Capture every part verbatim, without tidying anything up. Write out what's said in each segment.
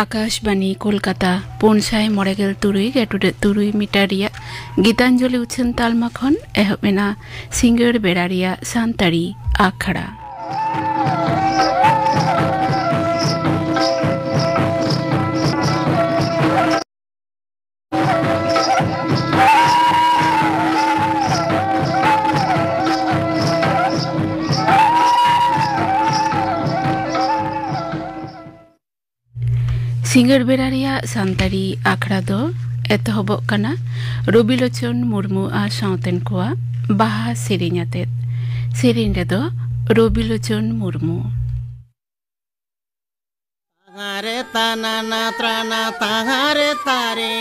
ᱟᱠᱟᱥᱵᱟᱱᱤ ᱠᱳᱞᱠᱟᱛᱟ, ᱯᱩᱱ ᱥᱟᱭ ᱢᱚᱬᱮ ᱜᱮᱞ ᱛᱩᱨᱩᱭ ᱜᱮᱴᱩᱰᱟᱹᱜ ᱛᱩᱨᱩᱭ ᱢᱤᱴᱟᱨ ᱨᱮᱭᱟᱜ ᱜᱤᱛᱟᱧᱡᱚᱞᱤ ᱩᱪᱷᱟᱹᱱ ᱛᱟᱞᱢᱟ ᱠᱷᱚᱱ ᱮᱦᱚᱵ ᱮᱱᱟ ᱥᱤᱸᱜᱟᱹᱲ ᱵᱮᱲᱟ ᱨᱮᱭᱟᱜ ᱥᱟᱱᱛᱟᱲᱤ ᱟᱠᱷᱲᱟ᱾ ᱥᱤᱸᱜᱟᱹᱲ ᱵᱮᱲᱟ ᱨᱮᱭᱟᱜ ᱥᱟᱱᱛᱟᱲᱤ ᱟᱠᱷᱲᱟ ᱫᱚ ᱮᱛᱚᱦᱚᱵᱚᱜ ᱠᱟᱱᱟ ᱨᱚᱵᱤᱞᱳᱪᱚᱱ ᱢᱩᱨᱢᱩ ᱟᱨ ᱥᱟᱶᱛᱮᱱ ᱠᱚᱣᱟᱜ ᱵᱟᱦᱟ ᱥᱮᱨᱮᱧ ᱟᱛᱮᱫ᱾ ᱥᱮᱨᱮᱧ ᱨᱮᱫᱚ ᱨᱚᱵᱤᱞᱳᱪᱚᱱ ᱢᱩᱨᱢᱩ᱾ ᱛᱟᱦᱟᱨᱮ ᱛᱟᱱᱟᱱᱟ ᱛᱨᱟᱱᱟ ᱛᱟᱦᱟᱨᱮ ᱛᱟᱨᱮ,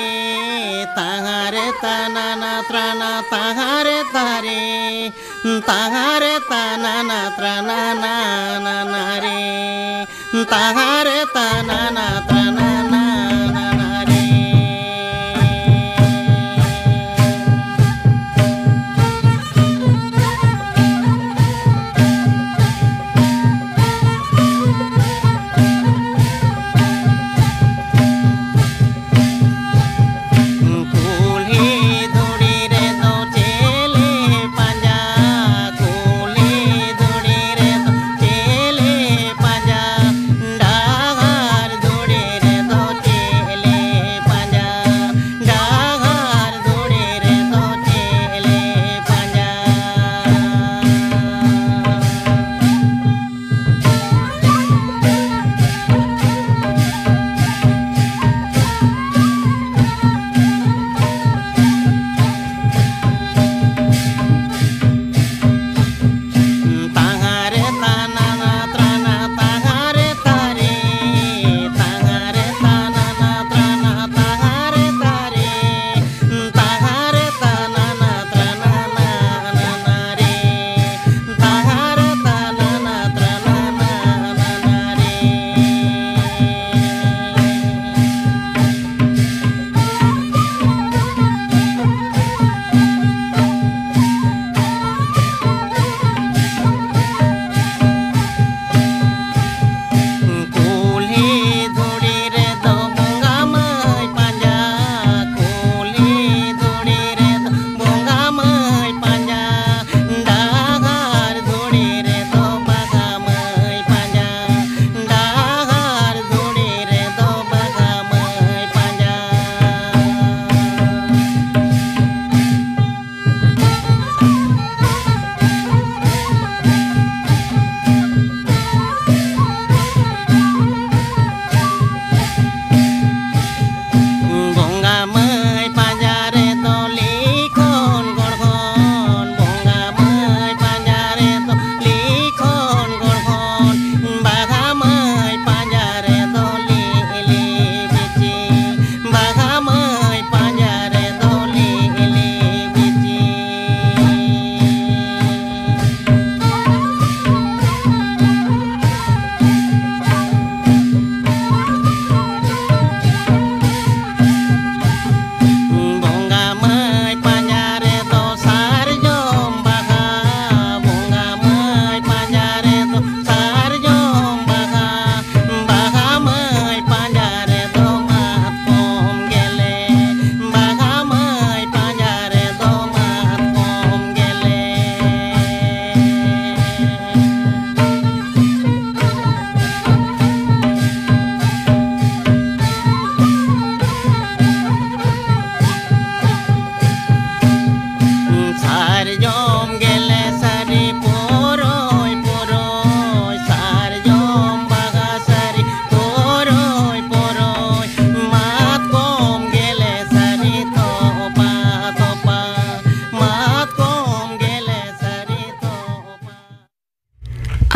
ᱛᱟᱦᱟᱨᱮ ᱛᱟᱱᱟᱱᱟ ᱛᱨᱟᱱᱟ ᱛᱟᱦᱟᱨᱮ ᱛᱟᱨᱮ, ᱛᱟᱦᱟᱨᱮ ᱛᱟᱱᱟᱱᱟ ᱛᱨᱟᱱᱟ ᱱᱟᱱᱟ ᱨᱮ, ᱛᱟᱦᱟᱨᱮ ᱛᱟᱱᱟᱱᱟ ᱛᱨᱟᱱᱟ ᱱᱟᱱᱟ ᱨᱮ᱾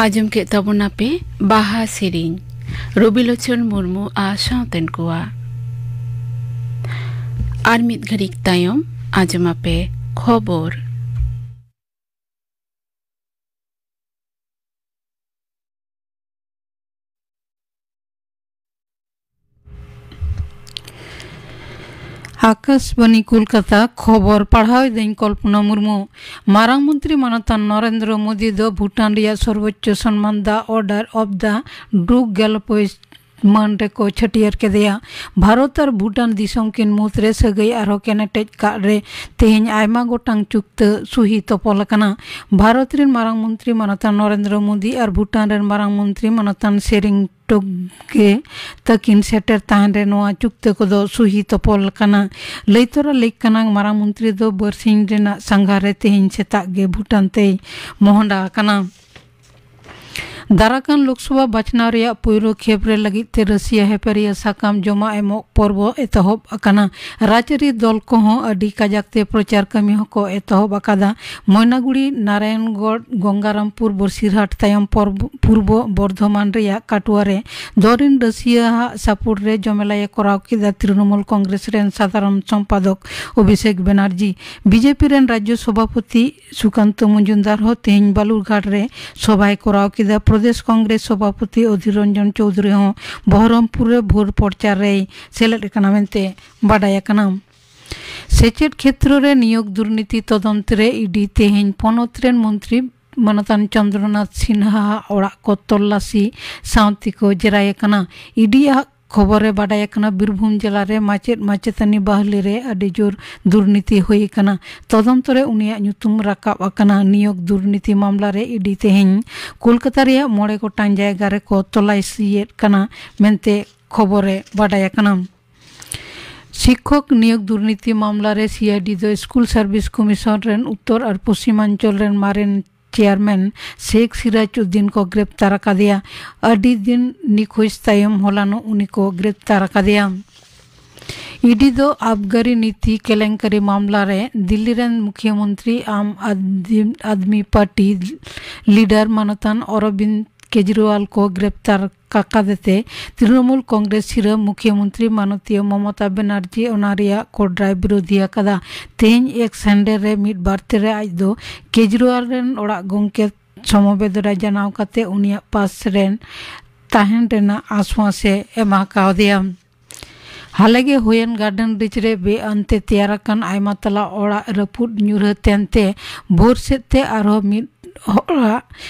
ᱟᱸᱡᱚᱢ ᱠᱮᱫ ᱛᱟᱵᱚᱱᱟᱯᱮ ᱵᱟᱦᱟ ᱥᱮᱨᱮᱧ ᱨᱚᱵᱤᱞᱳᱪᱚᱱ ᱢᱩᱨᱢᱩ ᱟᱨ ᱥᱟᱶᱛᱮᱱ ᱠᱚᱣᱟ᱾ ᱟᱨ ᱢᱤᱫ ᱜᱷᱟᱹᱲᱤᱡ ᱛᱟᱭᱚᱢ ᱟᱸᱡᱚᱢᱟᱯᱮ ᱠᱷᱚᱵᱚᱨ᱾ ᱟᱠᱟᱥᱵᱟᱱᱤ ᱠᱳᱞᱠᱟᱛᱟ, ᱠᱷᱚᱵᱚᱨ ᱯᱟᱲᱦᱟᱣ ᱮᱫᱟᱹᱧ ᱠᱚᱞᱯᱚᱱᱟ ᱢᱩᱨᱢᱩ᱾ ᱢᱟᱨᱟᱝ ᱢᱚᱱᱛᱨᱤ ᱢᱟᱱᱚᱛᱟᱱ ᱱᱚᱨᱮᱱᱫᱨᱚ ᱢᱳᱫᱤ ᱫᱚ ᱵᱷᱩᱴᱟᱱ ᱨᱮᱭᱟᱜ ᱥᱚᱨᱵᱚᱪᱪᱚ ᱥᱚᱱᱢᱟᱱ The Order of the Druk Gyalpo ᱢᱟᱹᱱ ᱨᱮᱠᱚ ᱪᱷᱟᱹᱴᱭᱟᱹᱨ ᱠᱮᱫᱮᱭᱟ᱾ ᱵᱷᱟᱨᱚᱛ ᱟᱨ ᱵᱷᱩᱴᱟᱱ ᱫᱤᱥᱚᱢ ᱠᱤᱱ ᱢᱩᱫᱽᱨᱮ ᱥᱟᱹᱜᱟᱹᱭ ᱟᱨᱦᱚᱸ ᱠᱮᱱᱮᱴᱮᱡ ᱠᱟᱜ ᱨᱮ ᱛᱮᱦᱮᱧ ᱟᱭᱢᱟ ᱜᱚᱴᱟᱝ ᱪᱩᱠᱛᱟᱹ ᱥᱩᱦᱤ ᱛᱚᱯᱚᱞ ᱟᱠᱟᱱᱟ᱾ ᱵᱷᱟᱨᱚᱛ ᱨᱮᱱ ᱢᱟᱨᱟᱝ ᱢᱚᱱᱛᱨᱤ ᱢᱟᱱᱚᱛᱟᱱ ᱱᱚᱨᱮᱱᱫᱨᱚ ᱢᱳᱫᱤ ᱟᱨ ᱵᱷᱩᱴᱟᱱ ᱨᱮᱱ ᱢᱟᱨᱟᱝ ᱢᱚᱱᱛᱨᱤ ᱢᱟᱱᱚᱛᱟᱱ ᱥᱮᱨᱤᱝ ᱴᱳᱵᱜᱮ ᱛᱟᱹᱠᱤᱱ ᱥᱮᱴᱮᱨ ᱛᱟᱦᱮᱱ ᱨᱮ ᱱᱚᱣᱟ ᱪᱩᱠᱛᱟᱹ ᱠᱚᱫᱚ ᱥᱩᱦᱤ ᱛᱚᱯᱚᱞ ᱟᱠᱟᱱᱟ᱾ ᱞᱟᱹᱭ ᱛᱚᱨᱟ ᱞᱮᱠ ᱠᱟᱱᱟ, ᱢᱟᱨᱟᱝ ᱢᱚᱱᱛᱨᱤ ᱫᱚ ᱵᱟᱨᱥᱤᱧ ᱨᱮᱱᱟᱜ ᱥᱟᱸᱜᱷᱟᱨ ᱨᱮ ᱛᱮᱦᱮᱧ ᱥᱮᱛᱟᱜ ᱜᱮ ᱵᱷᱩᱴᱟᱱ ᱛᱮᱭ ᱢᱚᱦᱰᱟ ᱟᱠᱟᱱᱟ᱾ ᱫᱟᱨᱟᱠᱟᱱ ᱞᱳᱠᱥᱚᱵᱷᱟ ᱵᱟᱪᱷᱱᱟᱣ ᱨᱮᱭᱟᱜ ᱯᱩᱭᱞᱩ ᱠᱷᱮᱯ ᱨᱮ ᱞᱟᱹᱜᱤᱫ ᱛᱮ ᱨᱟᱹᱥᱤᱭᱟ ᱦᱮᱯᱮᱨᱤᱭᱟᱹ ᱥᱟᱠᱟᱢ ᱡᱚᱢᱟ ᱮᱢᱚᱜ ᱯᱚᱨᱵᱚ ᱮᱛᱚᱦᱚᱵ ᱟᱠᱟᱱᱟ᱾ ᱨᱟᱡᱽᱟᱹᱨᱤ ᱫᱚᱞ ᱠᱚᱦᱚᱸ ᱟᱹᱰᱤ ᱠᱟᱡᱟᱠ ᱛᱮ ᱯᱨᱚᱪᱟᱨ ᱠᱟᱹᱢᱤ ᱦᱚᱸᱠᱚ ᱮᱛᱚᱦᱚᱵ ᱟᱠᱟᱫᱟ᱾ ᱢᱚᱭᱱᱟᱜᱩᱲᱤ, ᱱᱟᱨᱟᱭᱚᱱᱜᱚᱲ, ᱜᱚᱝᱜᱟᱨᱟᱢᱯᱩᱨ, ᱵᱚᱥᱤᱨᱦᱟᱴ ᱛᱟᱭᱚᱢ ᱯᱚᱨᱵ-, ᱯᱩᱨᱵᱚ ᱵᱚᱨᱫᱷᱚᱢᱟᱱ ᱨᱮᱭᱟᱜ ᱠᱟᱴᱩᱣᱟ ᱨᱮ ᱫᱚᱞ ᱨᱮᱱ ᱨᱟᱹᱥᱤᱭᱟ ᱟᱜ ᱥᱟᱯᱳᱨᱴ ᱨᱮ ᱡᱚᱢᱮᱞᱟᱭ ᱮ ᱠᱚᱨᱟᱣ ᱠᱮᱫᱟ ᱛᱨᱤᱱᱚᱢᱩᱞ ᱠᱚᱝᱜᱨᱮᱥ ᱨᱮᱱ ᱥᱟᱫᱷᱟᱨᱚᱱ ᱥᱚᱢᱯᱟᱫᱚᱠ ᱚᱵᱷᱤᱥᱮᱠ ᱵᱮᱱᱟᱨᱡᱤ᱾ ᱵᱤᱡᱮᱯᱤ ᱨᱮᱱ ᱨᱟᱡᱽᱡᱚ ᱥᱚᱵᱷᱟᱯᱚᱛᱤ ᱥᱩᱠᱟᱱᱛᱚ ᱢᱚᱡᱩᱢᱫᱟᱨ ᱦᱚᱸ ᱛᱮᱦᱮᱧ ᱵᱟᱞᱩᱨᱜᱷᱟᱴ ᱨᱮ ᱥᱚᱵᱷᱟᱭ ᱠᱚᱨᱟᱣ ᱠᱮᱫᱟ᱾ ᱯᱨᱚᱫᱮᱥ ᱠᱚᱝᱜᱨᱮᱥ ᱥᱚᱵᱷᱟᱯᱚᱛᱤ ᱚᱫᱷᱤᱨ ᱨᱚᱧᱡᱚᱱ ᱪᱳᱣᱫᱷᱩᱨᱤ ᱦᱚᱸ ᱵᱚᱦᱚᱨᱚᱢᱯᱩᱨ ᱨᱮ ᱵᱷᱳᱨ ᱯᱨᱚᱪᱟᱨ ᱨᱮᱭ ᱥᱮᱞᱮᱫ ᱟᱠᱟᱱᱟ ᱢᱮᱱᱛᱮ ᱵᱟᱰᱟᱭ ᱟᱠᱟᱱᱟ᱾ ᱥᱮᱪᱮᱫ ᱠᱷᱮᱛᱨᱚ ᱨᱮ ᱱᱤᱭᱳᱜᱽ ᱫᱩᱨᱱᱤᱛᱤ ᱛᱚᱫᱚᱱᱛ ᱨᱮ ᱤᱰᱤ ᱛᱮᱦᱮᱧ ᱯᱚᱱᱚᱛ ᱨᱮᱱ ᱢᱚᱱᱛᱨᱤ ᱢᱟᱱᱚᱛᱟᱱ ᱪᱚᱱᱫᱨᱚᱱᱟᱛᱷ ᱥᱤᱱᱦᱟ ᱚᱲᱟᱜ ᱠᱚ ᱛᱚᱞᱞᱟᱥᱤ ᱥᱟᱶ ᱛᱮᱠᱚ ᱡᱮᱨᱟᱭ ᱟᱠᱟᱱᱟ᱾ ᱤᱰᱤ ᱟᱜ ᱠᱷᱚᱵᱚᱨ ᱨᱮ ᱵᱟᱰᱟᱭ ᱟᱠᱟᱱᱟ, ᱵᱤᱨᱵᱷᱩᱢ ᱡᱮᱞᱟ ᱨᱮ ᱢᱟᱪᱮᱫ ᱢᱟᱪᱮᱛᱟᱹᱱᱤ ᱵᱟᱦᱞᱤ ᱨᱮ ᱟᱹᱰᱤ ᱡᱳᱨ ᱫᱩᱨᱱᱤᱛᱤ ᱦᱩᱭ ᱟᱠᱟᱱᱟ᱾ ᱛᱚᱫᱚᱱᱛᱚ ᱨᱮ ᱩᱱᱤᱭᱟᱜ ᱧᱩᱛᱩᱢ ᱨᱟᱠᱟᱵ ᱟᱠᱟᱱᱟ᱾ ᱱᱤᱭᱳᱜᱽ ᱫᱩᱨᱱᱤᱛᱤ ᱢᱟᱢᱞᱟ ᱨᱮ ᱤᱰᱤ ᱛᱮᱦᱮᱧ ᱠᱳᱞᱠᱟᱛᱟ ᱨᱮᱭᱟᱜ ᱢᱚᱬᱮ ᱜᱚᱴᱟᱝ ᱡᱟᱭᱜᱟ ᱨᱮᱠᱚ ᱛᱚᱞᱟᱥᱤᱭᱮᱫ ᱠᱟᱱᱟ ᱢᱮᱱᱛᱮ ᱠᱷᱚᱵᱚᱨ ᱨᱮ ᱵᱟᱰᱟᱭ ᱟᱠᱟᱱᱟ᱾ ᱥᱤᱠᱠᱷᱚᱠ ᱱᱤᱭᱳᱜᱽ ᱫᱩᱨᱱᱤᱛᱤ ᱢᱟᱢᱞᱟ ᱨᱮ ᱥᱤᱟᱭᱰᱤ ᱫᱚ ᱥᱠᱩᱞ ᱥᱟᱨᱵᱷᱤᱥ ᱠᱚᱢᱤᱥᱚᱱ ᱨᱮᱱ ᱩᱛᱛᱚᱨ ᱟᱨ ᱯᱚᱥᱪᱤᱢᱟᱧᱪᱚᱞ ᱨᱮᱱ ᱢᱟᱨᱮᱱ ᱪᱮᱭᱟᱨᱢᱮᱱ ᱥᱮᱠ ᱥᱤᱨᱟᱡᱽ ᱩᱫᱫᱤᱱ ᱠᱚ ᱜᱨᱮᱯᱛᱟᱨ ᱟᱠᱟᱫᱮᱭᱟ᱾ ᱟᱹᱰᱤ ᱫᱤᱱ ᱱᱤᱠᱷᱳᱡᱽ ᱛᱟᱭᱚᱢ ᱦᱚᱞᱟᱱᱚᱜ ᱩᱱᱤ ᱠᱚ ᱜᱨᱮᱯᱛᱟᱨ ᱟᱠᱟᱫᱮᱭᱟ᱾ ᱤᱰᱤ ᱫᱚ ᱟᱵᱜᱟᱨᱤ ᱱᱤᱛᱤ ᱠᱮᱞᱮᱝᱠᱟᱨᱤ ᱢᱟᱢᱞᱟ ᱨᱮ ᱫᱤᱞᱞᱤ ᱨᱮᱱ ᱢᱩᱠᱷᱭᱟᱹ ᱢᱚᱱᱛᱨᱤ ᱟᱢ ᱟᱫᱢᱤ ᱯᱟᱨᱴᱤ ᱞᱤᱰᱟᱨ ᱢᱟᱱᱚᱛᱟᱱ ᱚᱨᱚᱵᱤᱱᱫ ᱠᱮᱡᱨᱤᱣᱟᱞ ᱠᱚ ᱜᱨᱮᱯᱛᱟᱨ ᱟᱠᱟᱫᱮᱛᱮ ᱛᱨᱤᱱᱚᱢᱩᱞ ᱠᱚᱝᱜᱨᱮᱥ ᱥᱤᱨᱟᱹ ᱢᱩᱠᱷᱭᱟᱹ ᱢᱚᱱᱛᱨᱤ ᱢᱟᱱᱚᱛᱤᱭᱟᱹ ᱢᱚᱢᱚᱛᱟ ᱵᱮᱱᱟᱨᱡᱤ ᱚᱱᱟ ᱨᱮᱭᱟᱜ ᱠᱚᱰᱨᱟᱭ ᱵᱤᱨᱳᱫᱷᱤ ᱟᱠᱟᱫᱟ᱾ ᱛᱮᱦᱮᱧ ᱮᱠᱥ ᱦᱮᱱᱰᱮᱞ ᱨᱮ ᱢᱤᱫ ᱵᱟᱨᱛᱮ ᱨᱮ ᱟᱡ ᱫᱚ ᱠᱮᱡᱨᱤᱣᱟᱞ ᱨᱮᱱ ᱚᱲᱟᱜ ᱜᱚᱢᱠᱮ ᱥᱚᱢᱚᱵᱮᱫᱚᱱᱟ ᱡᱟᱱᱟᱣ ᱠᱟᱛᱮ ᱩᱱᱤᱭᱟᱜ ᱯᱟᱥ ᱨᱮᱱ ᱛᱟᱦᱮᱱ ᱨᱮᱱᱟᱜ ᱟᱥᱣᱟᱥ ᱮ ᱮᱢᱟ ᱠᱟᱣᱫᱮᱭᱟ᱾ ᱦᱟᱞᱮᱜᱮ ᱦᱩᱭᱮᱱ ᱜᱟᱨᱰᱮᱱ ᱨᱤᱡᱽ ᱨᱮ ᱵᱮᱼᱟᱱᱛᱮ ᱛᱮᱭᱟᱨ ᱟᱠᱟᱱ ᱟᱭᱢᱟ ᱛᱟᱞᱟ ᱚᱲᱟᱜ ᱨᱟᱹᱯᱩᱫ ᱧᱩᱨᱦᱟᱹ ᱛᱮᱱᱛᱮ ᱵᱷᱳᱨ ᱥᱮᱫ ᱛᱮ ᱟᱨᱦᱚᱸ ᱢᱤᱫ ᱦᱚᱲᱟᱜ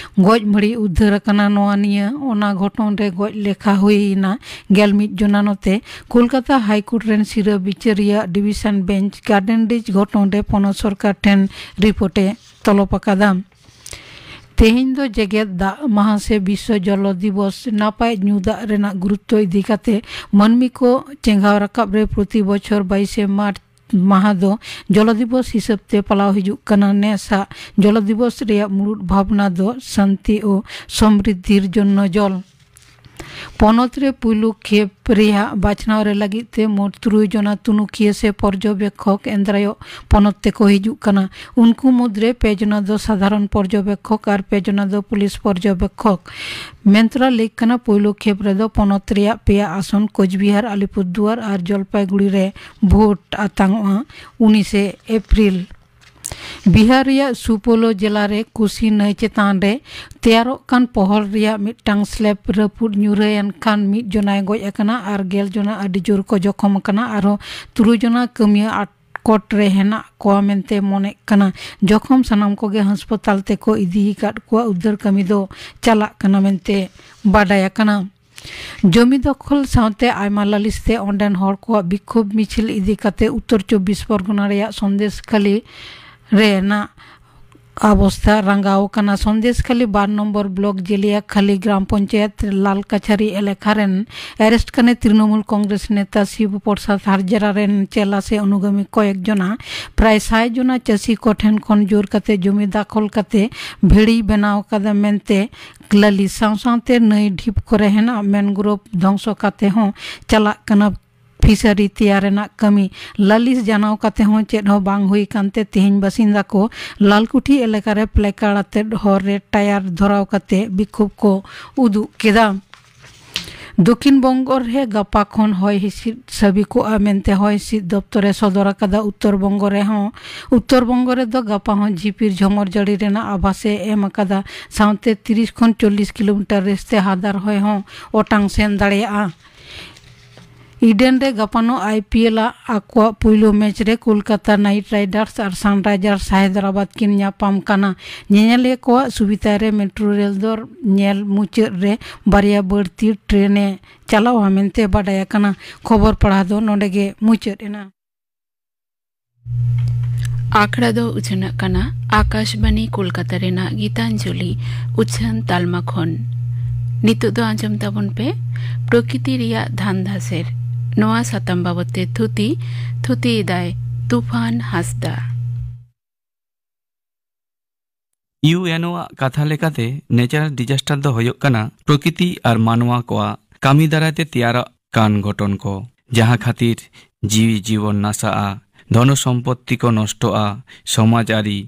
ᱜᱚᱡ ᱢᱟᱹᱲᱤ ᱩᱫᱽᱫᱷᱟᱹᱨ ᱟᱠᱟᱱᱟ᱾ ᱱᱚᱣᱟ ᱱᱤᱭᱟᱹ ᱚᱱᱟ ᱜᱷᱚᱴᱚᱱ ᱨᱮ ᱜᱚᱡ ᱞᱮᱠᱷᱟ ᱦᱩᱭ ᱮᱱᱟ ᱜᱮᱞ ᱢᱤᱫ ᱡᱚᱱᱟ᱾ ᱱᱚᱛᱮ ᱠᱳᱞᱠᱟᱛᱟ ᱦᱟᱭ ᱠᱳᱨᱴ ᱨᱮᱱ ᱥᱤᱨᱟᱹ ᱵᱤᱪᱟᱹᱨᱤᱭᱟᱹ ᱰᱤᱵᱤᱥᱚᱱ ᱵᱮᱧᱪ ᱜᱟᱨᱰᱮᱱ ᱨᱤᱡᱽ ᱜᱷᱚᱴᱚᱱ ᱨᱮ ᱯᱚᱱᱚᱛ ᱥᱚᱨᱠᱟᱨ ᱴᱷᱮᱱ ᱨᱤᱯᱳᱨᱴ ᱮ ᱛᱚᱞᱚᱵ ᱟᱠᱟᱫᱟ᱾ ᱛᱮᱦᱮᱧ ᱫᱚ ᱡᱮᱜᱮᱛ ᱫᱟᱜ ᱢᱟᱦᱟ ᱥᱮ ᱵᱤᱥᱥᱚ ᱡᱚᱞᱚ ᱫᱤᱵᱚᱥ᱾ ᱱᱟᱯᱟᱭ ᱧᱩ ᱫᱟᱜ ᱨᱮᱱᱟᱜ ᱜᱩᱨᱩᱛᱛᱚ ᱤᱫᱤ ᱠᱟᱛᱮ ᱢᱟᱹᱱᱢᱤ ᱠᱚ ᱪᱮᱸᱜᱷᱟᱣ ᱨᱟᱠᱟᱵ ᱨᱮ ᱯᱨᱚᱛᱤ ᱵᱚᱪᱷᱚᱨ ᱵᱟᱭᱤᱥᱮ ᱢᱟᱨᱪ ᱢᱟᱦᱟ ᱫᱚ ᱡᱚᱞᱚ ᱫᱤᱵᱚᱥ ᱦᱤᱥᱟᱹᱵ ᱛᱮ ᱯᱟᱞᱟᱣ ᱦᱤᱡᱩᱜ ᱠᱟᱱᱟ᱾ ᱱᱮᱥᱟᱜ ᱡᱚᱞᱚ ᱫᱤᱵᱚᱥ ᱨᱮᱭᱟᱜ ᱢᱩᱲᱩᱫ ᱵᱷᱟᱵᱽᱱᱟ ᱫᱚ ᱥᱟᱱᱛᱤ ᱳ ᱥᱚᱢᱨᱤᱫᱷᱤᱨ ᱡᱚᱱᱱᱚ ᱡᱚᱞ᱾ ᱯᱚᱱᱚᱛ ᱨᱮ ᱯᱩᱭᱞᱩ ᱠᱷᱮᱯ ᱨᱮᱭᱟᱜ ᱵᱟᱪᱷᱱᱟᱣ ᱨᱮ ᱞᱟᱹᱜᱤᱫ ᱛᱮ ᱢᱳᱴ ᱛᱩᱨᱩᱭ ᱡᱚᱱᱟ ᱛᱩᱱᱩᱠᱷᱤᱭᱟᱹ ᱥᱮ ᱯᱚᱨᱡᱚᱵᱮᱠᱠᱷᱚᱠ ᱮᱱᱫᱨᱟᱭᱚᱜ ᱯᱚᱱᱚᱛ ᱛᱮᱠᱚ ᱦᱤᱡᱩᱜ ᱠᱟᱱᱟ᱾ ᱩᱱᱠᱩ ᱢᱩᱫᱽᱨᱮ ᱯᱮ ᱡᱚᱱᱟ ᱫᱚ ᱥᱟᱫᱷᱟᱨᱚᱱ ᱯᱚᱨᱡᱚᱵᱮᱠᱠᱷᱚᱠ ᱟᱨ ᱯᱮ ᱡᱚᱱᱟ ᱫᱚ ᱯᱩᱞᱤᱥ ᱯᱚᱨᱡᱚᱵᱮᱠᱠᱷᱚᱠ᱾ ᱢᱮᱱᱛᱨᱟ ᱞᱟᱹᱭ ᱠᱟᱱᱟ, ᱯᱩᱭᱞᱩ ᱠᱷᱮᱯ ᱨᱮᱫᱚ ᱯᱚᱱᱚᱛ ᱨᱮᱭᱟᱜ ᱯᱮᱭᱟ ᱟᱥᱚᱱ ᱠᱳᱪᱵᱤᱦᱟᱨ, ᱟᱞᱤᱯᱩᱨᱫᱩᱣᱟᱨ ᱟᱨ ᱡᱚᱞᱯᱟᱭᱜᱩᱲᱤ ᱨᱮ ᱵᱷᱳᱴ ᱟᱛᱟᱝᱚᱜᱼᱟ ᱩᱱᱤᱥᱮ ᱮᱯᱨᱤᱞ᱾ ᱵᱤᱦᱟᱨ ᱨᱮᱭᱟᱜ ᱥᱩᱯᱳᱞᱳ ᱡᱮᱞᱟ ᱨᱮ ᱠᱳᱥᱤ ᱱᱟᱹᱭ ᱪᱮᱛᱟᱱ ᱨᱮ ᱛᱮᱭᱟᱨᱚᱜ ᱠᱟᱱ ᱯᱚᱦᱚᱞ ᱨᱮᱭᱟᱜ ᱢᱤᱫᱴᱟᱝ ᱥᱞᱮᱵ ᱨᱟᱹᱯᱩᱫ ᱧᱩᱨᱦᱟᱹᱭᱮᱱ ᱠᱷᱟᱱ ᱢᱤᱫ ᱡᱚᱱᱟᱭ ᱜᱚᱡ ᱟᱠᱟᱱᱟ ᱟᱨ ᱜᱮᱞ ᱡᱚᱱᱟ ᱟᱹᱰᱤ ᱡᱳᱨ ᱠᱚ ᱡᱚᱠᱷᱚᱢ ᱟᱠᱟᱱᱟ᱾ ᱟᱨᱦᱚᱸ ᱛᱩᱨᱩᱭ ᱡᱚᱱᱟ ᱠᱟᱹᱢᱤᱭᱟᱹ ᱟᱴᱠᱚᱴ ᱨᱮ ᱦᱮᱱᱟᱜ ᱠᱚᱣᱟ ᱢᱮᱱᱛᱮ ᱢᱚᱱᱮᱜ ᱠᱟᱱᱟ᱾ ᱡᱚᱠᱷᱚᱢ ᱥᱟᱱᱟᱢ ᱠᱚᱜᱮ ᱦᱟᱥᱯᱟᱛᱟᱞ ᱛᱮᱠᱚ ᱤᱫᱤ ᱟᱠᱟᱫ ᱠᱚᱣᱟ᱾ ᱩᱫᱽᱫᱟᱹᱨ ᱠᱟᱹᱢᱤ ᱫᱚ ᱪᱟᱞᱟᱜ ᱠᱟᱱᱟ ᱢᱮᱱᱛᱮ ᱵᱟᱰᱟᱭ ᱟᱠᱟᱱᱟ᱾ ᱡᱚᱢᱤ ᱫᱚᱠᱷᱚᱞ ᱥᱟᱶᱛᱮ ᱟᱭᱢᱟ ᱞᱟᱹᱞᱤᱥ ᱛᱮ ᱚᱸᱰᱮᱱ ᱦᱚᱲ ᱠᱚᱣᱟᱜ ᱵᱤᱠᱠᱷᱳᱵ ᱢᱤᱪᱷᱤᱞ ᱤᱫᱤ ᱠᱟᱛᱮ ᱩᱛᱛᱚᱨ ᱪᱚᱵᱵᱤᱥ ᱯᱚᱨᱜᱚᱱᱟ ᱨᱮᱭᱟᱜ ᱥᱚᱱᱫᱮᱥᱠᱷᱟᱞᱤ ᱨᱮᱱᱟᱜ ᱚᱵᱚᱥᱛᱷᱟ ᱨᱟᱸᱜᱟᱣ ᱟᱠᱟᱱᱟ᱾ ᱥᱚᱱᱫᱮᱥᱠᱷᱟᱞᱤ ᱵᱟᱨ ᱱᱚᱢᱵᱚᱨ ᱵᱞᱚᱠ ᱡᱮᱞᱤᱭᱟᱠᱷᱟᱞᱤ ᱜᱨᱟᱢ ᱯᱚᱧᱪᱟᱭᱮᱛ ᱞᱟᱞ ᱠᱟᱪᱷᱟᱨᱤ ᱮᱞᱟᱠᱟ ᱨᱮᱱ ᱮᱨᱮᱥᱴ ᱠᱟᱱᱮ ᱛᱨᱤᱱᱚᱢᱩᱞ ᱠᱚᱝᱜᱨᱮᱥ ᱱᱮᱛᱟ ᱥᱤᱵ ᱯᱨᱚᱥᱟᱫᱽ ᱦᱟᱡᱨᱟ ᱨᱮᱱ ᱪᱮᱞᱟ ᱥᱮ ᱚᱱᱩᱜᱟᱢᱤ ᱠᱚᱭᱮᱠ ᱡᱚᱱᱟ ᱯᱨᱟᱭ ᱥᱟᱭ ᱡᱚᱱᱟ ᱪᱟᱹᱥᱤ ᱠᱚ ᱴᱷᱮᱱ ᱠᱷᱚᱱ ᱡᱳᱨ ᱠᱟᱛᱮ ᱡᱚᱢᱤ ᱫᱟᱠᱷᱚᱞ ᱠᱟᱛᱮ ᱵᱷᱤᱲᱤ ᱵᱮᱱᱟᱣ ᱟᱠᱟᱫᱟ ᱢᱮᱱᱛᱮ ᱞᱟᱹᱞᱤᱥ ᱥᱟᱶ ᱥᱟᱶᱛᱮ ᱱᱟᱹᱭ ᱰᱷᱤᱯ ᱠᱚᱨᱮ ᱦᱮᱱᱟᱜ ᱢᱮᱱᱜᱨᱳᱵᱷ ᱫᱷᱚᱝᱥᱚ ᱠᱟᱛᱮ ᱦᱚᱸ ᱪᱟᱞᱟᱜ ᱠᱟᱱᱟ᱾ ᱯᱷᱤᱥᱟᱨᱤ ᱛᱮᱭᱟᱨ ᱨᱮᱱᱟᱜ ᱠᱟᱹᱢᱤ ᱞᱟᱹᱞᱤᱥ ᱡᱟᱱᱟᱣ ᱠᱟᱛᱮ ᱦᱚᱸ ᱪᱮᱫ ᱦᱚᱸ ᱵᱟᱝ ᱦᱩᱭ ᱠᱟᱱᱛᱮ ᱛᱮᱦᱮᱧ ᱵᱟᱥᱤᱱᱫᱟ ᱠᱚ ᱞᱟᱞᱠᱩᱴᱷᱤ ᱮᱞᱟᱠᱟ ᱨᱮ ᱯᱞᱮᱠᱟᱨᱰ ᱟᱛᱮ ᱦᱚᱨ ᱨᱮ ᱴᱟᱭᱟᱨ ᱫᱷᱚᱨᱟᱣ ᱠᱟᱛᱮ ᱵᱤᱠᱷᱳᱵ ᱠᱚ ᱩᱫᱩᱜ ᱠᱮᱫᱟ᱾ ᱫᱚᱠᱷᱤᱱ ᱵᱚᱝᱜᱚ ᱨᱮ ᱜᱟᱯᱟ ᱠᱷᱚᱱ ᱦᱚᱭ ᱦᱤᱸᱥᱤᱫ ᱥᱟᱹᱵᱤᱠᱚᱜᱼᱟ ᱢᱮᱱᱛᱮ ᱦᱚᱭ ᱦᱤᱸᱥᱤᱫ ᱫᱚᱯᱛᱚᱨ ᱮ ᱥᱚᱫᱚᱨ ᱟᱠᱟᱫᱟ᱾ ᱩᱛᱛᱚᱨ ᱵᱚᱝᱜᱚ ᱨᱮᱦᱚᱸ, ᱩᱛᱛᱚᱨ ᱵᱚᱝᱜᱚ ᱨᱮᱫᱚ ᱜᱟᱯᱟ ᱦᱚᱸ ᱡᱷᱤᱯᱤᱨ ᱡᱷᱚᱢᱚᱨ ᱡᱟᱹᱲᱤ ᱨᱮᱱᱟᱜ ᱟᱵᱷᱟᱥ ᱮ ᱮᱢ ᱟᱠᱟᱫᱟ᱾ ᱥᱟᱶᱛᱮ ᱛᱤᱨᱤᱥ ᱠᱷᱚᱱ ᱪᱚᱞᱞᱤᱥ ᱠᱤᱞᱳᱢᱤᱴᱟᱨ ᱨᱮᱥᱛᱮ ᱦᱟᱫᱟᱨ ᱦᱚᱭ ᱦᱚᱸ ᱚᱴᱟᱝ ᱥᱮᱱ ᱫᱟᱲᱮᱭᱟᱜᱼᱟ᱾ ᱤᱰᱮᱱ ᱨᱮ ᱜᱟᱯᱟᱱᱚᱜ ᱟᱭ ᱯᱤ ᱮᱞ ᱟᱜ ᱟᱠᱚᱣᱟᱜ ᱯᱩᱭᱞᱩ ᱢᱮᱪ ᱨᱮ ᱠᱳᱞᱠᱟᱛᱟ ᱱᱟᱭᱤᱴ ᱨᱟᱭᱰᱟᱨᱥ ᱟᱨ ᱥᱟᱱᱨᱟᱭᱡᱟᱨᱥ ᱦᱟᱭᱫᱨᱟᱵᱟᱫᱽ ᱠᱤᱱ ᱧᱟᱯᱟᱢ ᱠᱟᱱᱟ᱾ ᱧᱮᱧᱮᱞᱤᱭᱟᱹ ᱠᱚᱣᱟᱜ ᱥᱩᱵᱤᱫᱷᱟ ᱨᱮ ᱢᱮᱴᱨᱳ ᱨᱮᱞ ᱫᱚ ᱧᱮᱞ ᱢᱩᱪᱟᱹᱫ ᱨᱮ ᱵᱟᱨᱭᱟ ᱵᱟᱹᱲᱛᱤ ᱴᱨᱮᱱ ᱮ ᱪᱟᱞᱟᱣᱟ ᱢᱮᱱᱛᱮ ᱵᱟᱰᱟᱭ ᱟᱠᱟᱱᱟ᱾ ᱠᱷᱚᱵᱚᱨ ᱯᱟᱲᱦᱟᱣ ᱫᱚ ᱱᱚᱰᱮ ᱜᱮ ᱢᱩᱪᱟᱹᱫ ᱮᱱᱟ᱾ ᱟᱠᱷᱲᱟ ᱫᱚ ᱩᱪᱷᱟᱹᱱᱚᱜ ᱠᱟᱱᱟ ᱟᱠᱟᱥᱵᱟᱱᱤ ᱠᱳᱞᱠᱟᱛᱟ ᱨᱮᱱᱟᱜ ᱜᱤᱛᱟᱧᱡᱚᱞᱤ ᱩᱪᱷᱟᱹᱱ ᱛᱟᱞᱢᱟ ᱠᱷᱚᱱ᱾ ᱱᱤᱛᱚᱜ ᱫᱚ ᱟᱸᱡᱚᱢ ᱛᱟᱵᱚᱱ ᱯᱮ ᱯᱨᱚᱠᱤᱛᱤ ᱨᱮᱭᱟᱜ ᱫᱷᱟᱱ ᱫᱷᱟᱥᱮᱨ᱾ ᱱᱚᱣᱟ ᱥᱟᱛᱟᱢ ᱵᱟᱵᱚᱛ ᱛᱮ ᱛᱷᱩᱛᱤ, ᱛᱷᱩᱛᱤ ᱮᱫᱟᱭ ᱛᱩᱯᱷᱟᱱ ᱦᱟᱸᱥᱫᱟ᱾ ᱤᱭᱩ ᱮᱱ ᱳ ᱟᱜ ᱠᱟᱛᱷᱟ ᱞᱮᱠᱟᱛᱮ, ᱱᱮᱪᱟᱨᱟᱞ ᱰᱤᱡᱟᱥᱴᱟᱨ ᱫᱚ ᱦᱩᱭᱩᱜ ᱠᱟᱱᱟ ᱯᱨᱚᱠᱤᱛᱤ ᱟᱨ ᱢᱟᱱᱣᱟ ᱠᱚᱣᱟᱜ ᱠᱟᱹᱢᱤ ᱫᱟᱨᱟᱭ ᱛᱮ ᱛᱮᱭᱟᱨᱚᱜ ᱠᱟᱱ ᱜᱷᱚᱴᱚᱱ ᱠᱚ, ᱡᱟᱦᱟᱸ ᱠᱷᱟᱹᱛᱤᱨ ᱡᱤᱣᱤ ᱡᱤᱵᱚᱱ ᱱᱟᱥᱟᱜᱼᱟ, ᱫᱷᱚᱱᱚ ᱥᱚᱢᱯᱚᱛᱛᱤ ᱠᱚ ᱱᱚᱥᱴᱚᱜᱼᱟ, ᱥᱚᱢᱟᱡᱽ ᱟᱹᱨᱤ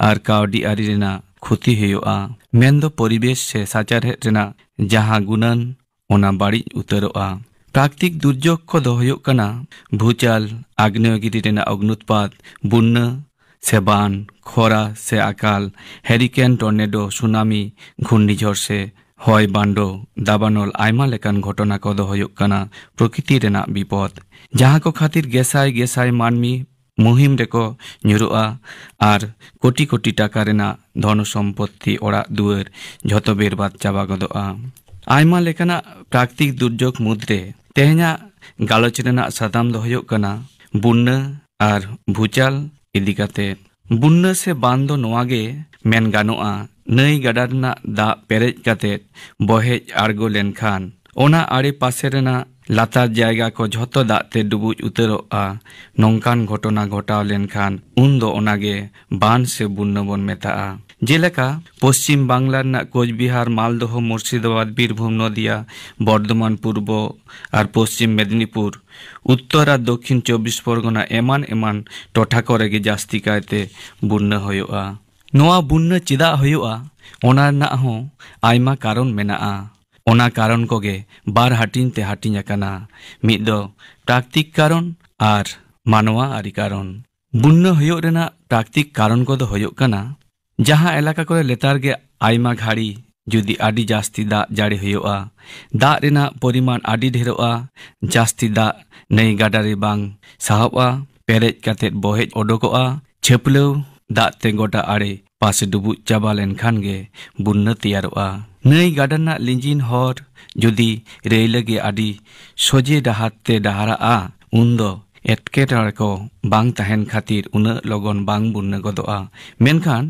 ᱟᱨ ᱠᱟᱹᱣᱰᱤ ᱟᱹᱨᱤ ᱨᱮᱱᱟᱜ ᱠᱷᱚᱛᱤ ᱦᱩᱭᱩᱜᱼᱟ, ᱢᱮᱱᱫᱚ ᱯᱚᱨᱤᱵᱮᱥ ᱥᱮ ᱥᱟᱪᱟᱨᱦᱮᱫ ᱨᱮᱱᱟᱜ ᱡᱟᱦᱟᱸ ᱜᱩᱱᱟᱹᱱ, ᱚᱱᱟ ᱵᱟᱹᱲᱤᱡ ᱩᱛᱟᱹᱨᱚᱜᱼᱟ᱾ ᱯᱨᱟᱠᱨᱤᱛᱤᱠ ᱫᱩᱨᱡᱳᱜᱽ ᱠᱚᱫᱚ ᱦᱩᱭᱩᱜ ᱠᱟᱱᱟ ᱵᱷᱩᱪᱟᱞ, ᱟᱜᱽᱱᱮᱭᱚᱜᱤᱨᱤ ᱨᱮᱱᱟᱜ ᱚᱜᱽᱱᱩᱛᱯᱟᱛ, ᱵᱩᱱᱱᱟᱹ ᱥᱮ ᱵᱟᱱ, ᱠᱷᱚᱨᱟ ᱥᱮ ᱟᱠᱟᱞ, ᱦᱮᱨᱤᱠᱮᱱ, ᱴᱚᱨᱱᱮᱰᱳ, ᱥᱩᱱᱟᱢᱤ, ᱜᱷᱩᱨᱱᱤᱡᱷᱚᱲ ᱥᱮ ᱦᱚᱭ ᱵᱟᱱᱰᱳ ᱫᱟᱵᱟᱱᱚᱞ᱾ ᱟᱭᱢᱟ ᱞᱮᱠᱟᱱ ᱜᱷᱚᱴᱚᱱᱟ ᱠᱚᱫᱚ ᱦᱩᱭᱩᱜ ᱠᱟᱱᱟ ᱯᱨᱚᱠᱤᱛᱤ ᱨᱮᱱᱟᱜ ᱵᱤᱯᱚᱫ, ᱡᱟᱦᱟᱸ ᱠᱚ ᱠᱷᱟᱹᱛᱤᱨ ᱜᱮᱥᱟᱭ ᱜᱮᱥᱟᱭ ᱢᱟᱹᱱᱢᱤ ᱢᱩᱦᱤᱢ ᱨᱮᱠᱚ ᱧᱩᱨᱩᱜᱼᱟ ᱟᱨ ᱠᱳᱴᱤ ᱠᱳᱴᱤ ᱴᱟᱠᱟ ᱨᱮᱱᱟᱜ ᱫᱷᱚᱱ ᱥᱚᱢᱯᱚᱛᱛᱤ, ᱚᱲᱟᱜ ᱫᱩᱣᱟᱹᱨ ᱡᱷᱚᱛᱚ ᱵᱮᱨᱵᱟᱫ ᱪᱟᱵᱟ ᱜᱚᱫᱚᱜᱼᱟ᱾ ᱟᱭᱢᱟ ᱞᱮᱠᱟᱱᱟᱜ ᱯᱨᱟᱠᱨᱤᱛᱤᱠ ᱫᱩᱨᱡᱳᱜᱽ ᱢᱩᱫᱽᱨᱮ ᱛᱮᱦᱮᱧᱟᱜ ᱜᱟᱞᱚᱪ ᱨᱮᱱᱟᱜ ᱥᱟᱛᱟᱢ ᱫᱚ ᱦᱩᱭᱩᱜ ᱠᱟᱱᱟ ᱵᱩᱱᱱᱟᱹ ᱟᱨ ᱵᱷᱩᱪᱟᱞ ᱤᱫᱤ ᱠᱟᱛᱮ᱾ ᱵᱩᱱᱱᱟᱹ ᱥᱮ ᱵᱟᱱ ᱫᱚ ᱱᱚᱣᱟ ᱜᱮ ᱢᱮᱱ ᱜᱟᱱᱚᱜᱼᱟ, ᱱᱟᱹᱭ ᱜᱟᱰᱟ ᱨᱮᱱᱟᱜ ᱫᱟᱜ ᱯᱮᱨᱮᱡ ᱠᱟᱛᱮ ᱵᱚᱦᱮᱡ ᱟᱬᱜᱚ ᱞᱮᱱᱠᱷᱟᱱ ᱚᱱᱟ ᱟᱲᱮ ᱯᱟᱥᱮ ᱨᱮᱱᱟᱜ ᱞᱟᱛᱟᱨ ᱡᱟᱭᱜᱟ ᱠᱚ ᱡᱷᱚᱛᱚ ᱫᱟᱜ ᱛᱮ ᱰᱩᱵᱩᱡ ᱩᱛᱟᱹᱨᱚᱜᱼᱟ᱾ ᱱᱚᱝᱠᱟᱱ ᱜᱷᱚᱴᱚᱱᱟ ᱜᱷᱚᱴᱟᱣ ᱞᱮᱱᱠᱷᱟᱱ ᱩᱱ ᱫᱚ ᱚᱱᱟ ᱜᱮ ᱵᱟᱱ ᱥᱮ ᱵᱩᱱᱱᱟᱹ ᱵᱚᱱ ᱢᱮᱛᱟᱜᱼᱟ᱾ ᱡᱮᱞᱮᱠᱟ, ᱯᱚᱥᱪᱤᱢ ᱵᱟᱝᱞᱟ ᱨᱮᱱᱟᱜ ᱠᱳᱪᱵᱤᱦᱟᱨ, ᱢᱟᱞᱫᱚᱦᱚ, ᱢᱩᱨᱥᱤᱫᱟᱵᱟᱫᱽ, ᱵᱤᱨᱵᱷᱩᱢ, ᱱᱚᱫᱤᱭᱟ, ᱵᱚᱨᱫᱷᱚᱢᱟᱱ, ᱯᱩᱨᱵᱚ ᱟᱨ ᱯᱚᱥᱪᱤᱢ ᱢᱮᱫᱤᱱᱤᱯᱩᱨ, ᱩᱛᱛᱚᱨ ᱟᱨ ᱫᱚᱠᱷᱤᱱ ᱪᱚᱵᱵᱤᱥ ᱯᱚᱨᱜᱚᱱᱟ ᱮᱢᱟᱱ ᱮᱢᱟᱱ ᱴᱚᱴᱷᱟ ᱠᱚᱨᱮ ᱜᱮ ᱡᱟᱹᱥᱛᱤ ᱠᱟᱭᱛᱮ ᱵᱩᱱᱱᱟᱹ ᱦᱩᱭᱩᱜᱼᱟ᱾ ᱱᱚᱣᱟ ᱵᱩᱱᱱᱟᱹ ᱪᱮᱫᱟᱜ ᱦᱩᱭᱩᱜᱼᱟ, ᱚᱱᱟ ᱨᱮᱱᱟᱜ ᱦᱚᱸ ᱟᱭᱢᱟ ᱠᱟᱨᱚᱱ ᱢᱮᱱᱟᱜᱼᱟ᱾ ᱚᱱᱟ ᱠᱟᱨᱚᱱ ᱠᱚᱜᱮ ᱵᱟᱨ ᱦᱟᱹᱴᱤᱧ ᱛᱮ ᱦᱟᱹᱴᱤᱧ ᱟᱠᱟᱱᱟ᱾ ᱢᱤᱫ ᱫᱚ ᱯᱨᱟᱠᱛᱤᱠ ᱠᱟᱨᱚᱱ ᱟᱨ ᱢᱟᱱᱣᱟ ᱟᱹᱨᱤ ᱠᱟᱨᱚᱱ᱾ ᱵᱩᱱᱱᱟᱹ ᱦᱩᱭᱩᱜ ᱨᱮᱱᱟᱜ ᱯᱨᱟᱠᱛᱤᱠ ᱠᱟᱨᱚᱱ ᱠᱚᱫᱚ ᱦᱩᱭᱩᱜ ᱠᱟᱱᱟ, ᱡᱟᱦᱟᱸ ᱮᱞᱟᱠᱟ ᱠᱚᱨᱮ ᱞᱮᱛᱟᱲ ᱜᱮ ᱟᱭᱢᱟ ᱜᱷᱟᱹᱲᱤ ᱡᱩᱫᱤ ᱟᱹᱰᱤ ᱡᱟᱹᱥᱛᱤ ᱫᱟᱜ ᱡᱟᱹᱲᱤ ᱦᱩᱭᱩᱜᱼᱟ, ᱫᱟᱜ ᱨᱮᱱᱟᱜ ᱯᱚᱨᱤᱢᱟᱱ ᱟᱹᱰᱤ ᱰᱷᱮᱨᱚᱜᱼᱟ, ᱡᱟᱹᱥᱛᱤ ᱫᱟᱜ ᱱᱟᱹᱭ ᱜᱟᱰᱟ ᱨᱮ ᱵᱟᱝ ᱥᱟᱦᱚᱵᱼᱟ, ᱯᱮᱨᱮᱡ ᱠᱟᱛᱮ ᱵᱚᱦᱮᱡ ᱚᱰᱚᱠᱚᱜᱼᱟ, ᱪᱷᱟᱹᱯᱞᱟᱹᱣ ᱫᱟᱜ ᱛᱮ ᱜᱚᱴᱟ ᱟᱲᱮ ᱯᱟᱥᱮ ᱰᱩᱵᱩᱡ ᱪᱟᱵᱟ ᱞᱮᱱᱠᱷᱟᱱ ᱜᱮ ᱵᱩᱱᱱᱟᱹ ᱛᱮᱭᱟᱨᱚᱜᱼᱟ᱾ ᱱᱟᱹᱭ ᱜᱟᱰᱟ ᱨᱮᱱᱟᱜ ᱞᱤᱸᱡᱤᱱ ᱦᱚᱨ ᱡᱩᱫᱤ ᱨᱟᱹᱭᱞᱟᱹ ᱜᱮ ᱟᱹᱰᱤ ᱥᱚᱡᱷᱮ ᱰᱟᱦᱟᱨ ᱛᱮ ᱰᱟᱦᱟᱨᱟᱜᱼᱟ, ᱩᱱᱫᱚ ᱮᱴᱠᱮᱴᱚᱬᱮ ᱠᱚ ᱵᱟᱝ ᱛᱟᱦᱮᱱ ᱠᱷᱟᱹᱛᱤᱨ ᱩᱱᱟᱹᱜ ᱞᱚᱜᱚᱱ ᱵᱟᱝ ᱵᱩᱱᱱᱟᱹ ᱜᱚᱫᱚᱜᱼᱟ᱾ ᱢᱮᱱᱠᱷᱟᱱ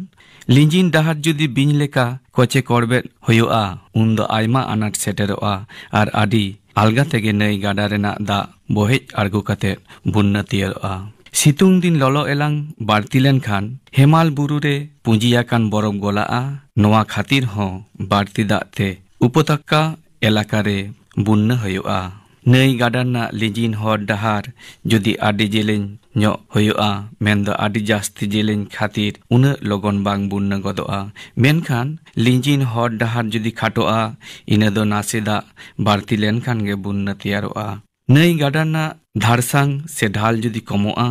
ᱞᱤᱸᱡᱤᱱ ᱰᱟᱦᱟᱨ ᱡᱩᱫᱤ ᱵᱤᱧ ᱞᱮᱠᱟ ᱠᱚᱪᱮ ᱠᱚᱲᱵᱮᱫ ᱦᱩᱭᱩᱜᱼᱟ, ᱩᱱᱫᱚ ᱟᱭᱢᱟ ᱟᱱᱟᱴ ᱥᱮᱴᱮᱨᱚᱜᱼᱟ ᱟᱨ ᱟᱹᱰᱤ ᱟᱞᱜᱟ ᱛᱮᱜᱮ ᱱᱟᱹᱭ ᱜᱟᱰᱟ ᱨᱮᱱᱟᱜ ᱫᱟᱜ ᱵᱚᱦᱮᱡ ᱟᱬᱜᱚ ᱠᱟᱛᱮ ᱵᱩᱱᱱᱟᱹ ᱛᱮᱭᱟᱨᱚᱜᱼᱟ᱾ ᱥᱤᱛᱩᱝ ᱫᱤᱱ ᱞᱚᱞᱚ ᱮᱞᱟᱝ ᱵᱟᱹᱲᱛᱤ ᱞᱮᱱᱠᱷᱟᱱ ᱦᱮᱢᱟᱞ ᱵᱩᱨᱩ ᱨᱮ ᱯᱩᱸᱡᱤ ᱟᱠᱟᱱ ᱵᱚᱨᱚᱯ ᱜᱚᱞᱟᱜᱼᱟ᱾ ᱱᱚᱣᱟ ᱠᱷᱟᱹᱛᱤᱨ ᱦᱚᱸ ᱵᱟᱹᱲᱛᱤ ᱫᱟᱜ ᱛᱮ ᱩᱯᱚᱛᱟᱠᱟ ᱮᱞᱟᱠᱟ ᱨᱮ ᱵᱩᱱᱱᱟᱹ ᱦᱩᱭᱩᱜᱼᱟ᱾ ᱱᱟᱹᱭ ᱜᱟᱰᱟ ᱨᱮᱱᱟᱜ ᱞᱤᱸᱡᱤᱱ ᱦᱚᱨ ᱰᱟᱦᱟᱨ ᱡᱩᱫᱤ ᱟᱹᱰᱤ ᱡᱮᱞᱮᱧ ᱧᱚᱜ ᱦᱩᱭᱩᱜᱼᱟ, ᱢᱮᱱᱫᱚ ᱟᱹᱰᱤ ᱡᱟᱹᱥᱛᱤ ᱡᱮᱞᱮᱧ ᱠᱷᱟᱹᱛᱤᱨ ᱩᱱᱟᱹᱜ ᱞᱚᱜᱚᱱ ᱵᱟᱝ ᱵᱩᱱᱱᱟᱹ ᱜᱚᱫᱚᱜᱼᱟ᱾ ᱢᱮᱱᱠᱷᱟᱱ ᱞᱤᱸᱡᱤᱱ ᱦᱚᱨ ᱰᱟᱦᱟᱨ ᱡᱩᱫᱤ ᱠᱷᱟᱴᱚᱜᱼᱟ, ᱤᱱᱟᱹ ᱫᱚ ᱱᱟᱥᱮ ᱫᱟᱜ ᱵᱟᱹᱲᱛᱤ ᱞᱮᱱᱠᱷᱟᱱ ᱜᱮ ᱵᱩᱱᱱᱟᱹ ᱛᱮᱭᱟᱨᱚᱜᱼᱟ᱾ ᱱᱟᱹᱭ ᱜᱟᱰᱟ ᱨᱮᱱᱟᱜ ᱫᱷᱟᱲᱥᱟᱝ ᱥᱮ ᱰᱷᱟᱞ ᱡᱩᱫᱤ ᱠᱚᱢᱚᱜᱼᱟ,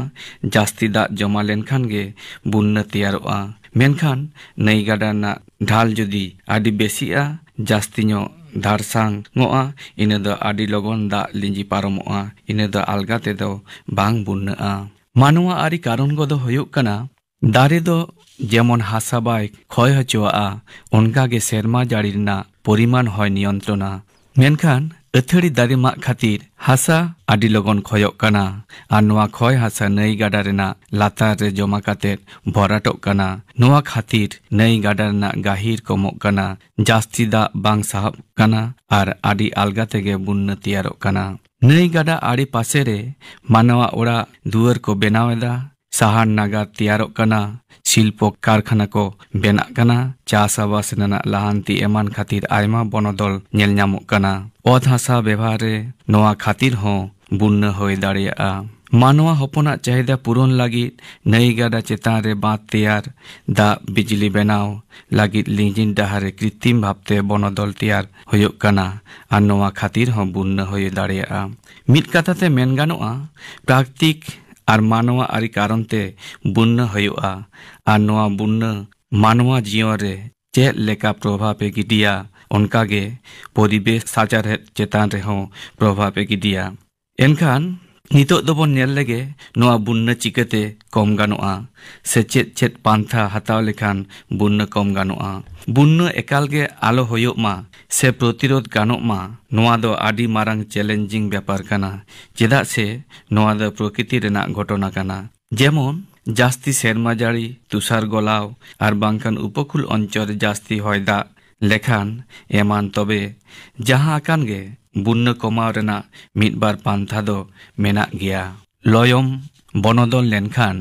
ᱡᱟᱹᱥᱛᱤ ᱫᱟᱜ ᱡᱚᱢᱟ ᱞᱮᱱᱠᱷᱟᱱ ᱜᱮ ᱵᱩᱱᱱᱟᱹ ᱛᱮᱭᱟᱨᱚᱜᱼᱟ᱾ ᱢᱮᱱᱠᱷᱟᱱ ᱱᱟᱹᱭ ᱜᱟᱰᱟ ᱨᱮᱱᱟᱜ ᱰᱷᱟᱞ ᱡᱩᱫᱤ ᱟᱹᱰᱤ ᱵᱮᱥᱤᱜᱼᱟ, ᱡᱟᱹᱥᱛᱤ ᱧᱚᱜ ᱫᱷᱟᱲᱥᱟᱝᱚᱜᱼᱟ, ᱤᱱᱟᱹ ᱫᱚ ᱟᱹᱰᱤ ᱞᱚᱜᱚᱱ ᱫᱟᱜ ᱞᱤᱸᱡᱤ ᱯᱟᱨᱚᱢᱚᱜᱼᱟ, ᱤᱱᱟᱹ ᱫᱚ ᱟᱞᱜᱟ ᱛᱮᱫᱚ ᱵᱟᱝ ᱵᱩᱱᱱᱟᱹᱜᱼᱟ᱾ ᱢᱟᱱᱣᱟ ᱟᱹᱨᱤ ᱠᱟᱨᱚᱱ ᱠᱚᱫᱚ ᱦᱩᱭᱩᱜ ᱠᱟᱱᱟ, ᱫᱟᱨᱮ ᱫᱚ ᱡᱮᱢᱚᱱ ᱦᱟᱥᱟ ᱵᱟᱭ ᱠᱷᱚᱭ ᱦᱚᱪᱚᱣᱟᱜᱼᱟ, ᱚᱱᱠᱟ ᱜᱮ ᱥᱮᱨᱢᱟ ᱡᱟᱹᱲᱤ ᱨᱮᱱᱟᱜ ᱯᱚᱨᱤᱢᱟᱱ ᱦᱚᱸᱭ ᱱᱤᱭᱚᱱᱛᱨᱚᱱᱟ᱾ ᱢᱮᱱᱠᱷᱟᱱ ᱟᱹᱛᱷᱟᱹᱲᱤ ᱫᱟᱨᱮ ᱢᱟᱜ ᱠᱷᱟᱹᱛᱤᱨ ᱦᱟᱥᱟ ᱟᱹᱰᱤ ᱞᱚᱜᱚᱱ ᱠᱷᱚᱭᱚᱜ ᱠᱟᱱᱟ ᱟᱨ ᱱᱚᱣᱟ ᱠᱷᱚᱭ ᱦᱟᱥᱟ ᱱᱟᱹᱭ ᱜᱟᱰᱟ ᱨᱮᱱᱟᱜ ᱞᱟᱛᱟᱨ ᱨᱮ ᱡᱚᱢᱟ ᱠᱟᱛᱮ ᱵᱷᱚᱨᱟᱴᱚᱜ ᱠᱟᱱᱟ᱾ ᱱᱚᱣᱟ ᱠᱷᱟᱹᱛᱤᱨ ᱱᱟᱹᱭ ᱜᱟᱰᱟ ᱨᱮᱱᱟᱜ ᱜᱟᱹᱦᱤᱨ ᱠᱚᱢᱚᱜ ᱠᱟᱱᱟ, ᱡᱟᱹᱥᱛᱤ ᱫᱟᱜ ᱵᱟᱝ ᱥᱟᱦᱚᱵ ᱠᱟᱱᱟ ᱟᱨ ᱟᱹᱰᱤ ᱟᱞᱜᱟ ᱛᱮᱜᱮ ᱵᱩᱱᱱᱟᱹ ᱛᱮᱭᱟᱨᱚᱜ ᱠᱟᱱᱟ᱾ ᱱᱟᱹᱭ ᱜᱟᱰᱟ ᱟᱲᱮ ᱯᱟᱥᱮ ᱨᱮ ᱢᱟᱱᱣᱟ ᱚᱲᱟᱜ ᱫᱩᱣᱟᱹᱨ ᱠᱚ ᱵᱮᱱᱟᱣ ᱮᱫᱟ, ᱥᱟᱦᱟᱱ ᱱᱟᱜᱟᱨ ᱛᱮᱭᱟᱨᱚᱜ ᱠᱟᱱᱟ, ᱥᱤᱞᱯᱚ ᱠᱟᱨᱠᱷᱟᱱᱟ ᱠᱚ ᱵᱮᱱᱟᱜ ᱠᱟᱱᱟ, ᱪᱟᱥ ᱟᱵᱟᱥ ᱨᱮᱱᱟᱜ ᱞᱟᱦᱟᱱᱛᱤ ᱮᱢᱟᱱ ᱠᱷᱟᱹᱛᱤᱨ ᱟᱭᱢᱟ ᱵᱚᱱᱚᱫᱚᱞ ᱧᱮᱞ ᱧᱟᱢᱚᱜ ᱠᱟᱱᱟ᱾ ᱚᱛ ᱦᱟᱥᱟ ᱵᱮᱵᱷᱟᱨ ᱨᱮ ᱱᱚᱣᱟ ᱠᱷᱟᱹᱛᱤᱨ ᱦᱚᱸ ᱵᱩᱱᱱᱟᱹ ᱦᱩᱭ ᱫᱟᱲᱮᱭᱟᱜᱼᱟ᱾ ᱢᱟᱱᱣᱟ ᱦᱚᱯᱚᱱᱟᱜ ᱪᱟᱹᱦᱤᱫᱟ ᱯᱩᱨᱚᱱ ᱞᱟᱹᱜᱤᱫ ᱱᱟᱹᱭ ᱜᱟᱰᱟ ᱪᱮᱛᱟᱱ ᱨᱮ ᱵᱟᱸᱫᱽ ᱛᱮᱭᱟᱨ, ᱫᱟᱜ ᱵᱤᱡᱽᱞᱤ ᱵᱮᱱᱟᱣ ᱞᱟᱹᱜᱤᱫ ᱞᱤᱸᱡᱤᱱ ᱰᱟᱦᱟᱨ ᱨᱮ ᱠᱨᱤᱛᱤᱢ ᱵᱷᱟᱵᱽᱛᱮ ᱵᱚᱱᱚᱫᱚᱞ ᱛᱮᱭᱟᱨ ᱦᱩᱭᱩᱜ ᱠᱟᱱᱟ ᱟᱨ ᱱᱚᱣᱟ ᱠᱷᱟᱹᱛᱤᱨ ᱦᱚᱸ ᱵᱩᱱᱱᱟᱹ ᱦᱩᱭ ᱫᱟᱲᱮᱭᱟᱜᱼᱟ᱾ ᱢᱤᱫ ᱠᱟᱛᱷᱟ ᱛᱮ ᱢᱮᱱ ᱜᱟᱱᱚᱜᱼᱟ, ᱯᱨᱟᱠᱨᱤᱛᱤᱠ ᱟᱨ ᱢᱟᱱᱣᱟ ᱟᱹᱨᱤ ᱠᱟᱨᱚᱱ ᱛᱮ ᱵᱩᱱᱱᱟᱹ ᱦᱩᱭᱩᱜᱼᱟ ᱟᱨ ᱱᱚᱣᱟ ᱵᱩᱱᱱᱟᱹ ᱢᱟᱱᱣᱟ ᱡᱤᱭᱚᱱ ᱨᱮ ᱪᱮᱫ ᱞᱮᱠᱟ ᱯᱨᱚᱵᱷᱟᱵᱽ ᱮ ᱜᱤᱰᱤᱭᱟ, ᱚᱱᱠᱟ ᱜᱮ ᱯᱚᱨᱤᱵᱮᱥ ᱥᱟᱪᱟᱨᱦᱮᱫ ᱪᱮᱛᱟᱱ ᱨᱮᱦᱚᱸ ᱯᱨᱚᱵᱷᱟᱵᱽ ᱮ ᱜᱤᱰᱤᱭᱟ᱾ ᱮᱱᱠᱷᱟᱱ ᱱᱤᱛᱚᱜ ᱫᱚᱵᱚᱱ ᱧᱮᱞ ᱞᱮᱜᱮ ᱱᱚᱣᱟ ᱵᱩᱱᱱᱟᱹ ᱪᱤᱠᱟᱹᱛᱮ ᱠᱚᱢ ᱜᱟᱱᱚᱜᱼᱟ ᱥᱮ ᱪᱮᱫ ᱪᱮᱫ ᱯᱟᱱᱛᱷᱟ ᱦᱟᱛᱟᱣ ᱞᱮᱠᱷᱟᱱ ᱵᱩᱱᱱᱟᱹ ᱠᱚᱢ ᱜᱟᱱᱚᱜᱼᱟ᱾ ᱵᱩᱱᱱᱟᱹ ᱮᱠᱟᱞ ᱜᱮ ᱟᱞᱚ ᱦᱩᱭᱩᱜ ᱢᱟ ᱥᱮ ᱯᱨᱚᱛᱤᱨᱳᱫᱷ ᱜᱟᱱᱚᱜ ᱢᱟ, ᱱᱚᱣᱟ ᱫᱚ ᱟᱹᱰᱤ ᱢᱟᱨᱟᱝ ᱪᱮᱞᱮᱧᱡᱤᱝ ᱵᱮᱯᱟᱨ ᱠᱟᱱᱟ, ᱪᱮᱫᱟᱜ ᱥᱮ ᱱᱚᱣᱟ ᱫᱚ ᱯᱨᱚᱠᱨᱤᱛᱤ ᱨᱮᱱᱟᱜ ᱜᱷᱚᱴᱚᱱᱟ ᱠᱟᱱᱟ᱾ ᱡᱮᱢᱚᱱ ᱡᱟᱹᱥᱛᱤ ᱥᱮᱨᱢᱟ ᱡᱟᱹᱲᱤ, ᱛᱩᱥᱟᱨ ᱜᱚᱞᱟᱣ ᱟᱨ ᱵᱟᱝᱠᱷᱟᱱ ᱩᱯᱚᱠᱩᱞ ᱚᱧᱪᱚᱞ ᱨᱮ ᱡᱟᱹᱥᱛᱤ ᱦᱚᱭ ᱫᱟᱜ ᱞᱮᱠᱷᱟᱱ ᱮᱢᱟᱱ, ᱛᱚᱵᱮ ᱡᱟᱦᱟᱸ ᱟᱠᱟᱱ ᱜᱮ ᱵᱩᱱᱱᱟᱹ ᱠᱚᱢᱟᱣ ᱨᱮᱱᱟᱜ ᱢᱤᱫ ᱵᱟᱨ ᱯᱟᱱᱛᱷᱟ ᱫᱚ ᱢᱮᱱᱟᱜ ᱜᱮᱭᱟ᱾ ᱞᱚᱭᱚᱢ ᱵᱚᱱᱚᱫᱚᱞ ᱞᱮᱱᱠᱷᱟᱱ,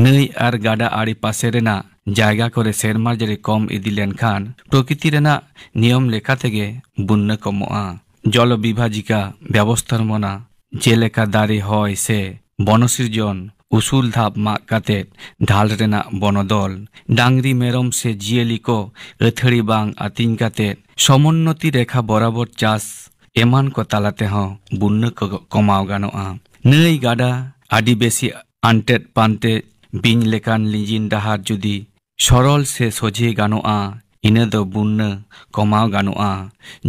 ᱱᱟᱹᱭ ᱟᱨ ᱜᱟᱰᱟ ᱟᱲᱮ ᱯᱟᱥᱮ ᱨᱮᱱᱟᱜ ᱡᱟᱭᱜᱟ ᱠᱚᱨᱮ ᱥᱮᱨᱢᱟ ᱡᱟᱹᱲᱤ ᱠᱚᱢ ᱤᱫᱤ ᱞᱮᱱᱠᱷᱟᱱ, ᱯᱨᱚᱠᱨᱤᱛᱤ ᱨᱮᱱᱟᱜ ᱱᱤᱭᱚᱢ ᱞᱮᱠᱟ ᱛᱮᱜᱮ ᱵᱩᱱᱱᱟᱹ ᱠᱚᱢᱚᱜᱼᱟ᱾ ᱡᱚᱞ ᱵᱤᱵᱷᱟᱡᱤᱠᱟ ᱵᱮᱵᱚᱥᱛᱷᱟᱯᱚᱱᱟ, ᱡᱮᱞᱮᱠᱟ ᱫᱟᱨᱮ, ᱦᱚᱭ ᱥᱮ ᱵᱚᱱᱚᱥᱤᱨᱡᱚᱱ, ᱩᱥᱩᱞ ᱫᱷᱟᱯ ᱢᱟᱜ ᱠᱟᱛᱮ ᱰᱷᱟᱞ ᱨᱮᱱᱟᱜ ᱵᱚᱱᱚᱫᱚᱞ, ᱰᱟᱝᱨᱤ ᱢᱮᱨᱚᱢ ᱥᱮ ᱡᱤᱭᱟᱹᱞᱤ ᱠᱚ ᱟᱹᱛᱷᱟᱹᱲᱤ ᱵᱟᱝ ᱟᱹᱛᱤᱧ ᱠᱟᱛᱮ ᱥᱚᱢᱚᱱᱱᱚᱛᱤ ᱨᱮᱠᱷᱟ ᱵᱚᱨᱟᱵᱚᱨ ᱪᱟᱥ ᱮᱢᱟᱱ ᱠᱚ ᱛᱟᱞᱟ ᱛᱮᱦᱚᱸ ᱵᱩᱱᱱᱟᱹ ᱠᱚ ᱠᱚᱢᱟᱣ ᱜᱟᱱᱚᱜᱼᱟ᱾ ᱱᱟᱹᱭ ᱜᱟᱰᱟ ᱟᱹᱰᱤ ᱵᱮᱥᱤ ᱟᱱᱴᱮᱫ ᱯᱟᱱᱛᱮ ᱵᱤᱧ ᱞᱮᱠᱟᱱ ᱞᱤᱸᱡᱤᱱ ᱰᱟᱦᱟᱨ ᱡᱩᱫᱤ ᱥᱚᱨᱚᱞ ᱥᱮ ᱥᱚᱡᱷᱮ ᱜᱟᱱᱚᱜᱼᱟ, ᱤᱱᱟᱹ ᱫᱚ ᱵᱩᱱᱱᱟᱹ ᱠᱚᱢᱟᱣ ᱜᱟᱱᱚᱜᱼᱟ᱾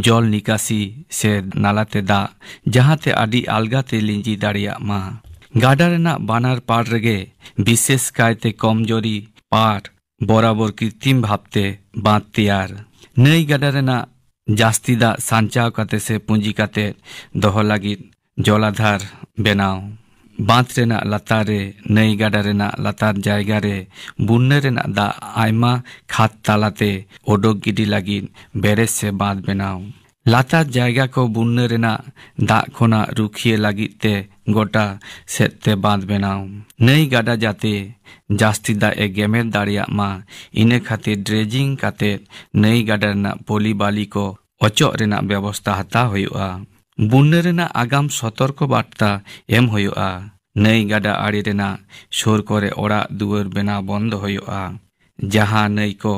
ᱡᱚᱞ ᱱᱤᱠᱟᱥᱤ ᱥᱮ ᱱᱟᱞᱟᱛᱮ ᱫᱟᱜ ᱡᱟᱦᱟᱸᱛᱮ ᱟᱹᱰᱤ ᱟᱞᱜᱟᱛᱮ ᱞᱤᱸᱡᱤ ᱫᱟᱲᱮᱭᱟᱜ ᱢᱟ᱾ ᱜᱟᱰᱟ ᱨᱮᱱᱟᱜ ᱵᱟᱱᱟᱨ ᱯᱟᱲ ᱨᱮᱜᱮ, ᱵᱤᱥᱮᱥ ᱠᱟᱭᱛᱮ ᱠᱚᱢᱡᱚᱨᱤ ᱯᱟᱲ, ᱵᱚᱨᱟᱵᱚᱨ ᱠᱨᱤᱛᱤᱢ ᱵᱷᱟᱵᱽᱛᱮ ᱵᱟᱸᱫᱽ ᱛᱮᱭᱟᱨ᱾ ᱱᱟᱹᱭ ᱜᱟᱰᱟ ᱨᱮᱱᱟᱜ ᱡᱟᱹᱥᱛᱤ ᱫᱟᱜ ᱥᱟᱧᱪᱟᱣ ᱠᱟᱛᱮ ᱥᱮ ᱯᱩᱸᱡᱤ ᱠᱟᱛᱮ ᱫᱚᱦᱚ ᱞᱟᱹᱜᱤᱫ ᱡᱚᱞᱟᱫᱷᱟᱨ ᱵᱮᱱᱟᱣ᱾ ᱵᱟᱸᱫᱽ ᱨᱮᱱᱟᱜ ᱞᱟᱛᱟᱨ ᱨᱮ, ᱱᱟᱹᱭ ᱜᱟᱰᱟ ᱨᱮᱱᱟᱜ ᱞᱟᱛᱟᱨ ᱡᱟᱭᱜᱟ ᱨᱮ ᱵᱩᱱᱱᱟᱹ ᱨᱮᱱᱟᱜ ᱫᱟᱜ ᱟᱭᱢᱟ ᱠᱷᱟᱛ ᱛᱟᱞᱟᱛᱮ ᱚᱰᱚᱠ ᱜᱤᱰᱤ ᱞᱟᱹᱜᱤᱫ ᱵᱮᱨᱮᱡᱽ ᱥᱮ ᱵᱟᱸᱫᱽ ᱵᱮᱱᱟᱣ᱾ ᱞᱟᱛᱟᱨ ᱡᱟᱭᱜᱟ ᱠᱚ ᱵᱩᱱᱱᱟᱹ ᱨᱮᱱᱟᱜ ᱫᱟᱜ ᱠᱷᱚᱱᱟᱜ ᱨᱩᱠᱷᱤᱭᱟᱹ ᱞᱟᱹᱜᱤᱫ ᱛᱮ ᱜᱚᱴᱟ ᱥᱮᱫ ᱛᱮ ᱵᱟᱸᱫ ᱵᱮᱱᱟᱣ᱾ ᱱᱟᱹᱭ ᱜᱟᱰᱟ ᱡᱟᱛᱮ ᱡᱟᱹᱥᱛᱤ ᱫᱟᱜ ᱮ ᱜᱮᱢᱮᱨ ᱫᱟᱲᱮᱭᱟᱜ ᱢᱟ, ᱤᱱᱟᱹ ᱠᱷᱟᱹᱛᱤᱨ ᱰᱨᱮᱡᱤᱝ ᱠᱟᱛᱮ ᱱᱟᱹᱭ ᱜᱟᱰᱟ ᱨᱮᱱᱟᱜ ᱯᱚᱞᱤ ᱵᱟᱞᱤ ᱠᱚ ᱚᱪᱚᱜ ᱨᱮᱱᱟᱜ ᱵᱮᱵᱚᱥᱛᱟ ᱦᱟᱛᱟᱣ ᱦᱩᱭᱩᱜᱼᱟ᱾ ᱵᱩᱱᱱᱟᱹ ᱨᱮᱱᱟᱜ ᱟᱜᱟᱢ ᱥᱚᱛᱚᱨᱠᱚ ᱵᱟᱨᱛᱟ ᱮᱢ ᱦᱩᱭᱩᱜᱼᱟ᱾ ᱱᱟᱹᱭ ᱜᱟᱰᱟ ᱟᱲᱮ ᱨᱮᱱᱟᱜ ᱥᱩᱨ ᱠᱚᱨᱮ ᱚᱲᱟᱜ ᱫᱩᱣᱟᱹᱨ ᱵᱮᱱᱟᱣ ᱵᱚᱱᱫᱚ ᱦᱩᱭᱩᱜᱼᱟ᱾ ᱡᱟᱦᱟᱸ ᱱᱟᱹᱭ ᱠᱚ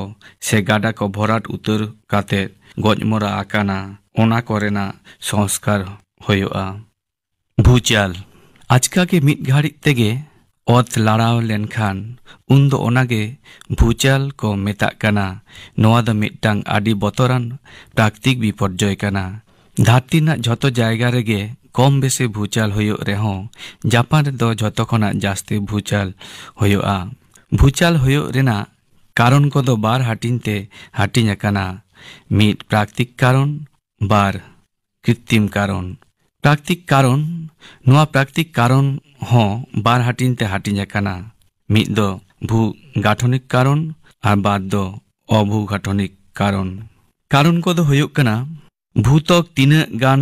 ᱥᱮ ᱜᱟᱰᱟ ᱠᱚ ᱵᱷᱚᱨᱟᱴ ᱩᱛᱟᱹᱨ ᱠᱟᱛᱮ ᱜᱚᱡ ᱢᱚᱨᱟ ᱟᱠᱟᱱᱟ, ᱚᱱᱟ ᱠᱚᱨᱮᱱᱟᱜ ᱥᱚᱝᱥᱠᱟᱨ ᱦᱩᱭᱩᱜᱼᱟ᱾ ᱵᱷᱩᱪᱟᱞ᱾ ᱟᱪᱠᱟ ᱜᱮ ᱢᱤᱫ ᱜᱷᱟᱹᱲᱤᱡ ᱛᱮᱜᱮ ᱚᱛ ᱞᱟᱲᱟᱣ ᱞᱮᱱᱠᱷᱟᱱ ᱩᱱᱫᱚ ᱚᱱᱟᱜᱮ ᱵᱷᱩᱪᱟᱞ ᱠᱚ ᱢᱮᱛᱟᱜ ᱠᱟᱱᱟ᱾ ᱱᱚᱣᱟ ᱫᱚ ᱢᱤᱫᱴᱟᱝ ᱟᱹᱰᱤ ᱵᱚᱛᱚᱨᱟᱱ ᱯᱨᱟᱠᱛᱤᱠ ᱵᱤᱯᱚᱨᱡᱚᱭ ᱠᱟᱱᱟ᱾ ᱫᱷᱟᱹᱨᱛᱤ ᱨᱮᱱᱟᱜ ᱡᱷᱚᱛᱚ ᱡᱟᱭᱜᱟ ᱨᱮᱜᱮ ᱠᱚᱢ ᱵᱮᱥᱤ ᱵᱷᱩᱪᱟᱞ ᱦᱩᱭᱩᱜ ᱨᱮᱦᱚᱸ, ᱡᱟᱯᱟᱱ ᱨᱮᱫᱚ ᱡᱷᱚᱛᱚ ᱠᱷᱚᱱᱟᱜ ᱡᱟᱹᱥᱛᱤ ᱵᱷᱩᱪᱟᱞ ᱦᱩᱭᱩᱜᱼᱟ᱾ ᱵᱷᱩᱪᱟᱞ ᱦᱩᱭᱩᱜ ᱨᱮᱱᱟᱜ ᱠᱟᱨᱚᱱ ᱠᱚᱫᱚ ᱵᱟᱨ ᱦᱟᱹᱴᱤᱧ ᱛᱮ ᱦᱟᱹᱴᱤᱧ ᱟᱠᱟᱱᱟ, ᱢᱤᱫ ᱯᱨᱟᱠᱛᱤᱠ ᱠᱟᱨᱚᱱ, ᱵᱟᱨ ᱠᱨᱤᱛᱛᱤᱢ ᱠᱟᱨᱚᱱ᱾ ᱯᱨᱟᱠᱛᱤᱠ ᱠᱟᱨᱚᱱ᱾ ᱱᱚᱣᱟ ᱯᱨᱟᱠᱛᱤᱠ ᱠᱟᱨᱚᱱ ᱦᱚᱸ ᱵᱟᱨ ᱦᱟᱹᱴᱤᱧ ᱛᱮ ᱦᱟᱹᱴᱤᱧ ᱟᱠᱟᱱᱟ, ᱢᱤᱫ ᱫᱚ ᱵᱷᱩ ᱜᱟᱴᱷᱚᱱᱤᱠ ᱠᱟᱨᱚᱱ ᱟᱨ ᱵᱟᱨ ᱫᱚ ᱚᱵᱷᱩ ᱜᱟᱴᱷᱚᱱᱤᱠ ᱠᱟᱨᱚᱱ᱾ ᱠᱟᱨᱚᱱ ᱠᱚᱫᱚ ᱦᱩᱭᱩᱜ ᱠᱟᱱᱟ, ᱵᱷᱩᱛᱚᱠ ᱛᱤᱱᱟᱹᱜ ᱜᱟᱱ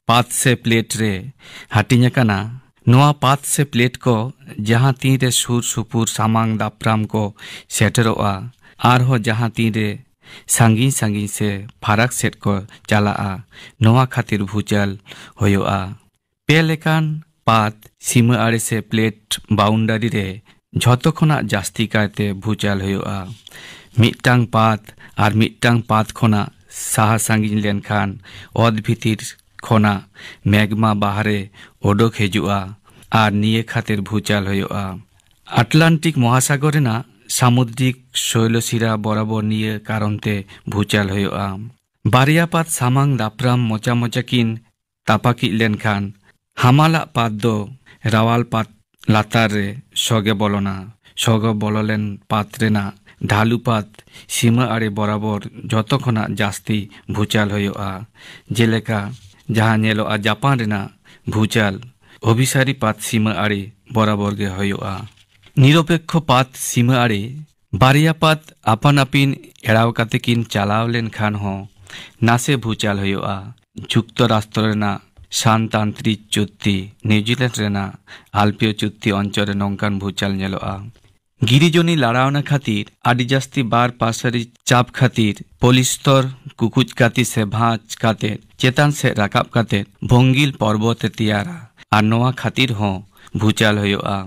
ᱯᱟᱛ ᱥᱮ ᱯᱞᱮᱴ ᱨᱮ ᱦᱟᱹᱴᱤᱧ ᱟᱠᱟᱱᱟ᱾ ᱱᱚᱣᱟ ᱯᱟᱛ ᱥᱮ ᱯᱞᱮᱴ ᱠᱚ ᱡᱟᱦᱟᱸ ᱛᱤᱱᱨᱮ ᱥᱩᱨ ᱥᱩᱯᱩᱨ ᱥᱟᱢᱟᱝ ᱫᱟᱯᱨᱟᱢ ᱠᱚ ᱥᱮᱴᱮᱨᱚᱜᱼᱟ, ᱟᱨᱦᱚᱸ ᱡᱟᱦᱟᱸ ᱛᱤᱱᱨᱮ ᱥᱟᱺᱜᱤᱧ ᱥᱟᱺᱜᱤᱧ ᱥᱮ ᱯᱷᱟᱨᱟᱠ ᱥᱮᱫ ᱠᱚ ᱪᱟᱞᱟᱜᱼᱟ, ᱱᱚᱣᱟ ᱠᱷᱟᱹᱛᱤᱨ ᱵᱷᱩᱪᱟᱞ ᱦᱩᱭᱩᱜᱼᱟ᱾ ᱯᱮ ᱞᱮᱠᱟᱱ ᱯᱟᱛ ᱥᱤᱢᱟᱹ ᱟᱲᱮ ᱥᱮ ᱯᱞᱮᱴ ᱵᱟᱣᱩᱱᱰᱟᱨᱤ ᱨᱮ ᱡᱷᱚᱛᱚ ᱠᱷᱚᱱᱟᱜ ᱡᱟᱹᱥᱛᱤ ᱠᱟᱭᱛᱮ ᱵᱷᱩᱪᱟᱞ ᱦᱩᱭᱩᱜᱼᱟ᱾ ᱢᱤᱫᱴᱟᱝ ᱯᱟᱛ ᱟᱨ ᱢᱤᱫᱴᱟᱝ ᱯᱟᱛ ᱠᱷᱚᱱᱟᱜ ᱥᱟᱦᱟ ᱥᱟᱺᱜᱤᱧ ᱞᱮᱱᱠᱷᱟᱱ ᱚᱛ ᱵᱷᱤᱛᱤᱨ ᱠᱷᱚᱱᱟᱜ ᱢᱮᱜᱽᱢᱟ ᱵᱟᱦᱨᱮ ᱚᱰᱚᱠ ᱦᱤᱡᱩᱜᱼᱟ ᱟᱨ ᱱᱤᱭᱟᱹ ᱠᱷᱟᱹᱛᱤᱨ ᱵᱷᱩᱪᱟᱞ ᱦᱩᱭᱩᱜᱼᱟ᱾ ᱟᱴᱞᱟᱱᱴᱤᱠ ᱢᱚᱦᱟᱥᱟᱜᱚᱨ ᱨᱮᱱᱟᱜ ᱥᱟᱢᱩᱫᱨᱤᱠ ᱥᱳᱭᱞᱚᱥᱤᱨᱟ ᱵᱚᱨᱟᱵᱚᱨ ᱱᱤᱭᱟᱹ ᱠᱟᱨᱚᱱ ᱛᱮ ᱵᱷᱩᱪᱟᱞ ᱦᱩᱭᱩᱜᱼᱟ᱾ ᱵᱟᱨᱭᱟ ᱯᱟᱛ ᱥᱟᱢᱟᱝ ᱫᱟᱯᱨᱟᱢ ᱢᱚᱪᱟ ᱢᱚᱪᱟ ᱠᱤᱱ ᱛᱟᱯᱟᱠᱤᱡ ᱞᱮᱱᱠᱷᱟᱱ ᱦᱟᱢᱟᱞᱟᱜ ᱯᱟᱛ ᱫᱚ ᱨᱟᱣᱟᱞ ᱯᱟᱛ ᱞᱟᱛᱟᱨ ᱨᱮ ᱥᱚᱜᱮ ᱵᱚᱞᱚᱱᱟ᱾ ᱥᱚᱜᱮ ᱵᱚᱞᱚ ᱞᱮᱱ ᱯᱟᱛ ᱨᱮᱱᱟᱜ ᱰᱷᱟᱞᱩ ᱯᱟᱛ ᱥᱤᱢᱟᱹ ᱟᱲᱮ ᱵᱚᱨᱟᱵᱚᱨ ᱡᱷᱚᱛᱚ ᱠᱷᱚᱱᱟᱜ ᱡᱟᱹᱥᱛᱤ ᱵᱷᱩᱪᱟᱞ ᱦᱩᱭᱩᱜᱼᱟ᱾ ᱡᱮᱞᱮᱠᱟ ᱡᱟᱦᱟᱸ ᱧᱮᱞᱚᱜᱼᱟ ᱡᱟᱯᱟᱱ ᱨᱮᱱᱟᱜ ᱵᱷᱩᱪᱟᱞ, ᱚᱵᱷᱤᱥᱟᱨᱤ ᱯᱟᱛ ᱥᱤᱢᱟᱹ ᱟᱲᱮ ᱵᱚᱨᱟᱵᱚᱨ ᱜᱮ ᱦᱩᱭᱩᱜᱼᱟ᱾ ᱱᱤᱨᱚᱯᱮᱠᱠᱷᱚ ᱯᱟᱛ ᱥᱤᱢᱟᱹ ᱟᱲᱮ ᱵᱟᱨᱭᱟ ᱯᱟᱛ ᱟᱯᱟᱱ ᱟᱹᱯᱤᱱ ᱮᱲᱟᱣ ᱠᱟᱛᱮ ᱠᱤᱱ ᱪᱟᱞᱟᱣ ᱞᱮᱱᱠᱷᱟᱱ ᱦᱚᱸ ᱱᱟᱥᱮ ᱵᱷᱩᱪᱟᱞ ᱦᱩᱭᱩᱜᱼᱟ᱾ ᱡᱩᱠᱛᱚ ᱨᱟᱥᱴᱨᱚ ᱨᱮᱱᱟᱜ ᱥᱟᱱᱛᱟᱱᱛᱨᱤᱠ ᱪᱩᱠᱛᱤ, ᱱᱤᱣᱡᱤᱞᱮᱱᱰ ᱨᱮᱱᱟᱜ ᱟᱞᱯᱤᱭᱚ ᱪᱩᱠᱛᱤ ᱚᱧᱪᱚᱞ ᱨᱮ ᱱᱚᱝᱠᱟᱱ ᱵᱷᱩᱪᱟᱞ ᱧᱮᱞᱚᱜᱼᱟ᱾ ᱜᱤᱨᱤᱡᱚᱱᱤ ᱞᱟᱲᱟᱣᱱᱟ ᱠᱷᱟᱹᱛᱤᱨ ᱟᱹᱰᱤ ᱡᱟᱹᱥᱛᱤ ᱵᱟᱨ ᱯᱟᱥᱟᱨᱤ ᱪᱟᱯ ᱠᱷᱟᱹᱛᱤᱨ ᱯᱚᱞᱤᱥᱛᱚᱨ ᱠᱩᱠᱩᱡ ᱠᱟᱛᱮ ᱥᱮ ᱵᱷᱟᱸᱡᱽ ᱠᱟᱛᱮ ᱪᱮᱛᱟᱱ ᱥᱮᱫ ᱨᱟᱠᱟᱵ ᱠᱟᱛᱮ ᱵᱷᱚᱝᱜᱤᱞ ᱯᱚᱨᱵᱚᱛ ᱮ ᱛᱮᱭᱟᱨᱟ ᱟᱨ ᱱᱚᱣᱟ ᱠᱷᱟᱹᱛᱤᱨ ᱦᱚᱸ ᱵᱷᱩᱪᱟᱞ ᱦᱩᱭᱩᱜᱼᱟ᱾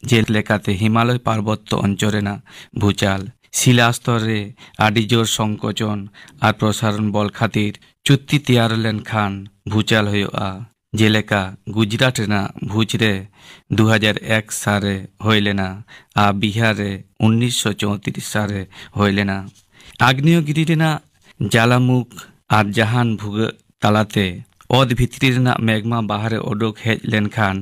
ᱡᱮᱞᱮᱠᱟᱛᱮ ᱦᱤᱢᱟᱞᱚᱭ ᱯᱟᱨᱵᱚᱛᱛᱚ ᱚᱧᱪᱚᱞ ᱨᱮᱱᱟᱜ ᱵᱷᱩᱪᱟᱞ, ᱥᱤᱞᱟᱥᱛᱚᱨ ᱨᱮ ᱟᱹᱰᱤ ᱡᱳᱨ ᱥᱚᱝᱠᱳᱪᱚᱱ ᱟᱨ ᱯᱨᱚᱥᱟᱨᱚᱱ ᱵᱚᱞ ᱠᱷᱟᱹᱛᱤᱨ ᱪᱩᱠᱛᱤ ᱛᱮᱭᱟᱨ ᱞᱮᱱᱠᱷᱟᱱ ᱵᱷᱩᱪᱟᱞ ᱦᱩᱭᱩᱜᱼᱟ᱾ ᱡᱮᱞᱮᱠᱟ ᱜᱩᱡᱽᱨᱟᱴ ᱨᱮᱱᱟᱜ ᱵᱷᱩᱡᱽ ᱨᱮ ᱫᱩ ᱦᱟᱡᱟᱨ ᱮᱠ ᱥᱟᱞ ᱨᱮ ᱦᱩᱭ ᱞᱮᱱᱟ ᱟᱨ ᱵᱤᱦᱟᱨ ᱨᱮ ᱩᱱᱤᱥᱥᱚ ᱪᱳᱭᱛᱨᱤᱥ ᱥᱟᱞ ᱨᱮ ᱦᱩᱭ ᱞᱮᱱᱟ᱾ ᱟᱜᱽᱱᱮᱭᱚᱜᱤᱨᱤ ᱨᱮᱱᱟᱜ ᱡᱟᱞᱟᱢᱩᱠᱷ ᱟᱨ ᱡᱟᱦᱟᱱ ᱵᱷᱩᱜᱟᱹᱜ ᱛᱟᱞᱟᱛᱮ ᱚᱛ ᱵᱷᱤᱛᱨᱤ ᱨᱮᱱᱟᱜ ᱢᱮᱜᱽᱢᱟ ᱵᱟᱦᱨᱮ ᱚᱰᱚᱠ ᱦᱮᱡ ᱞᱮᱱᱠᱷᱟᱱ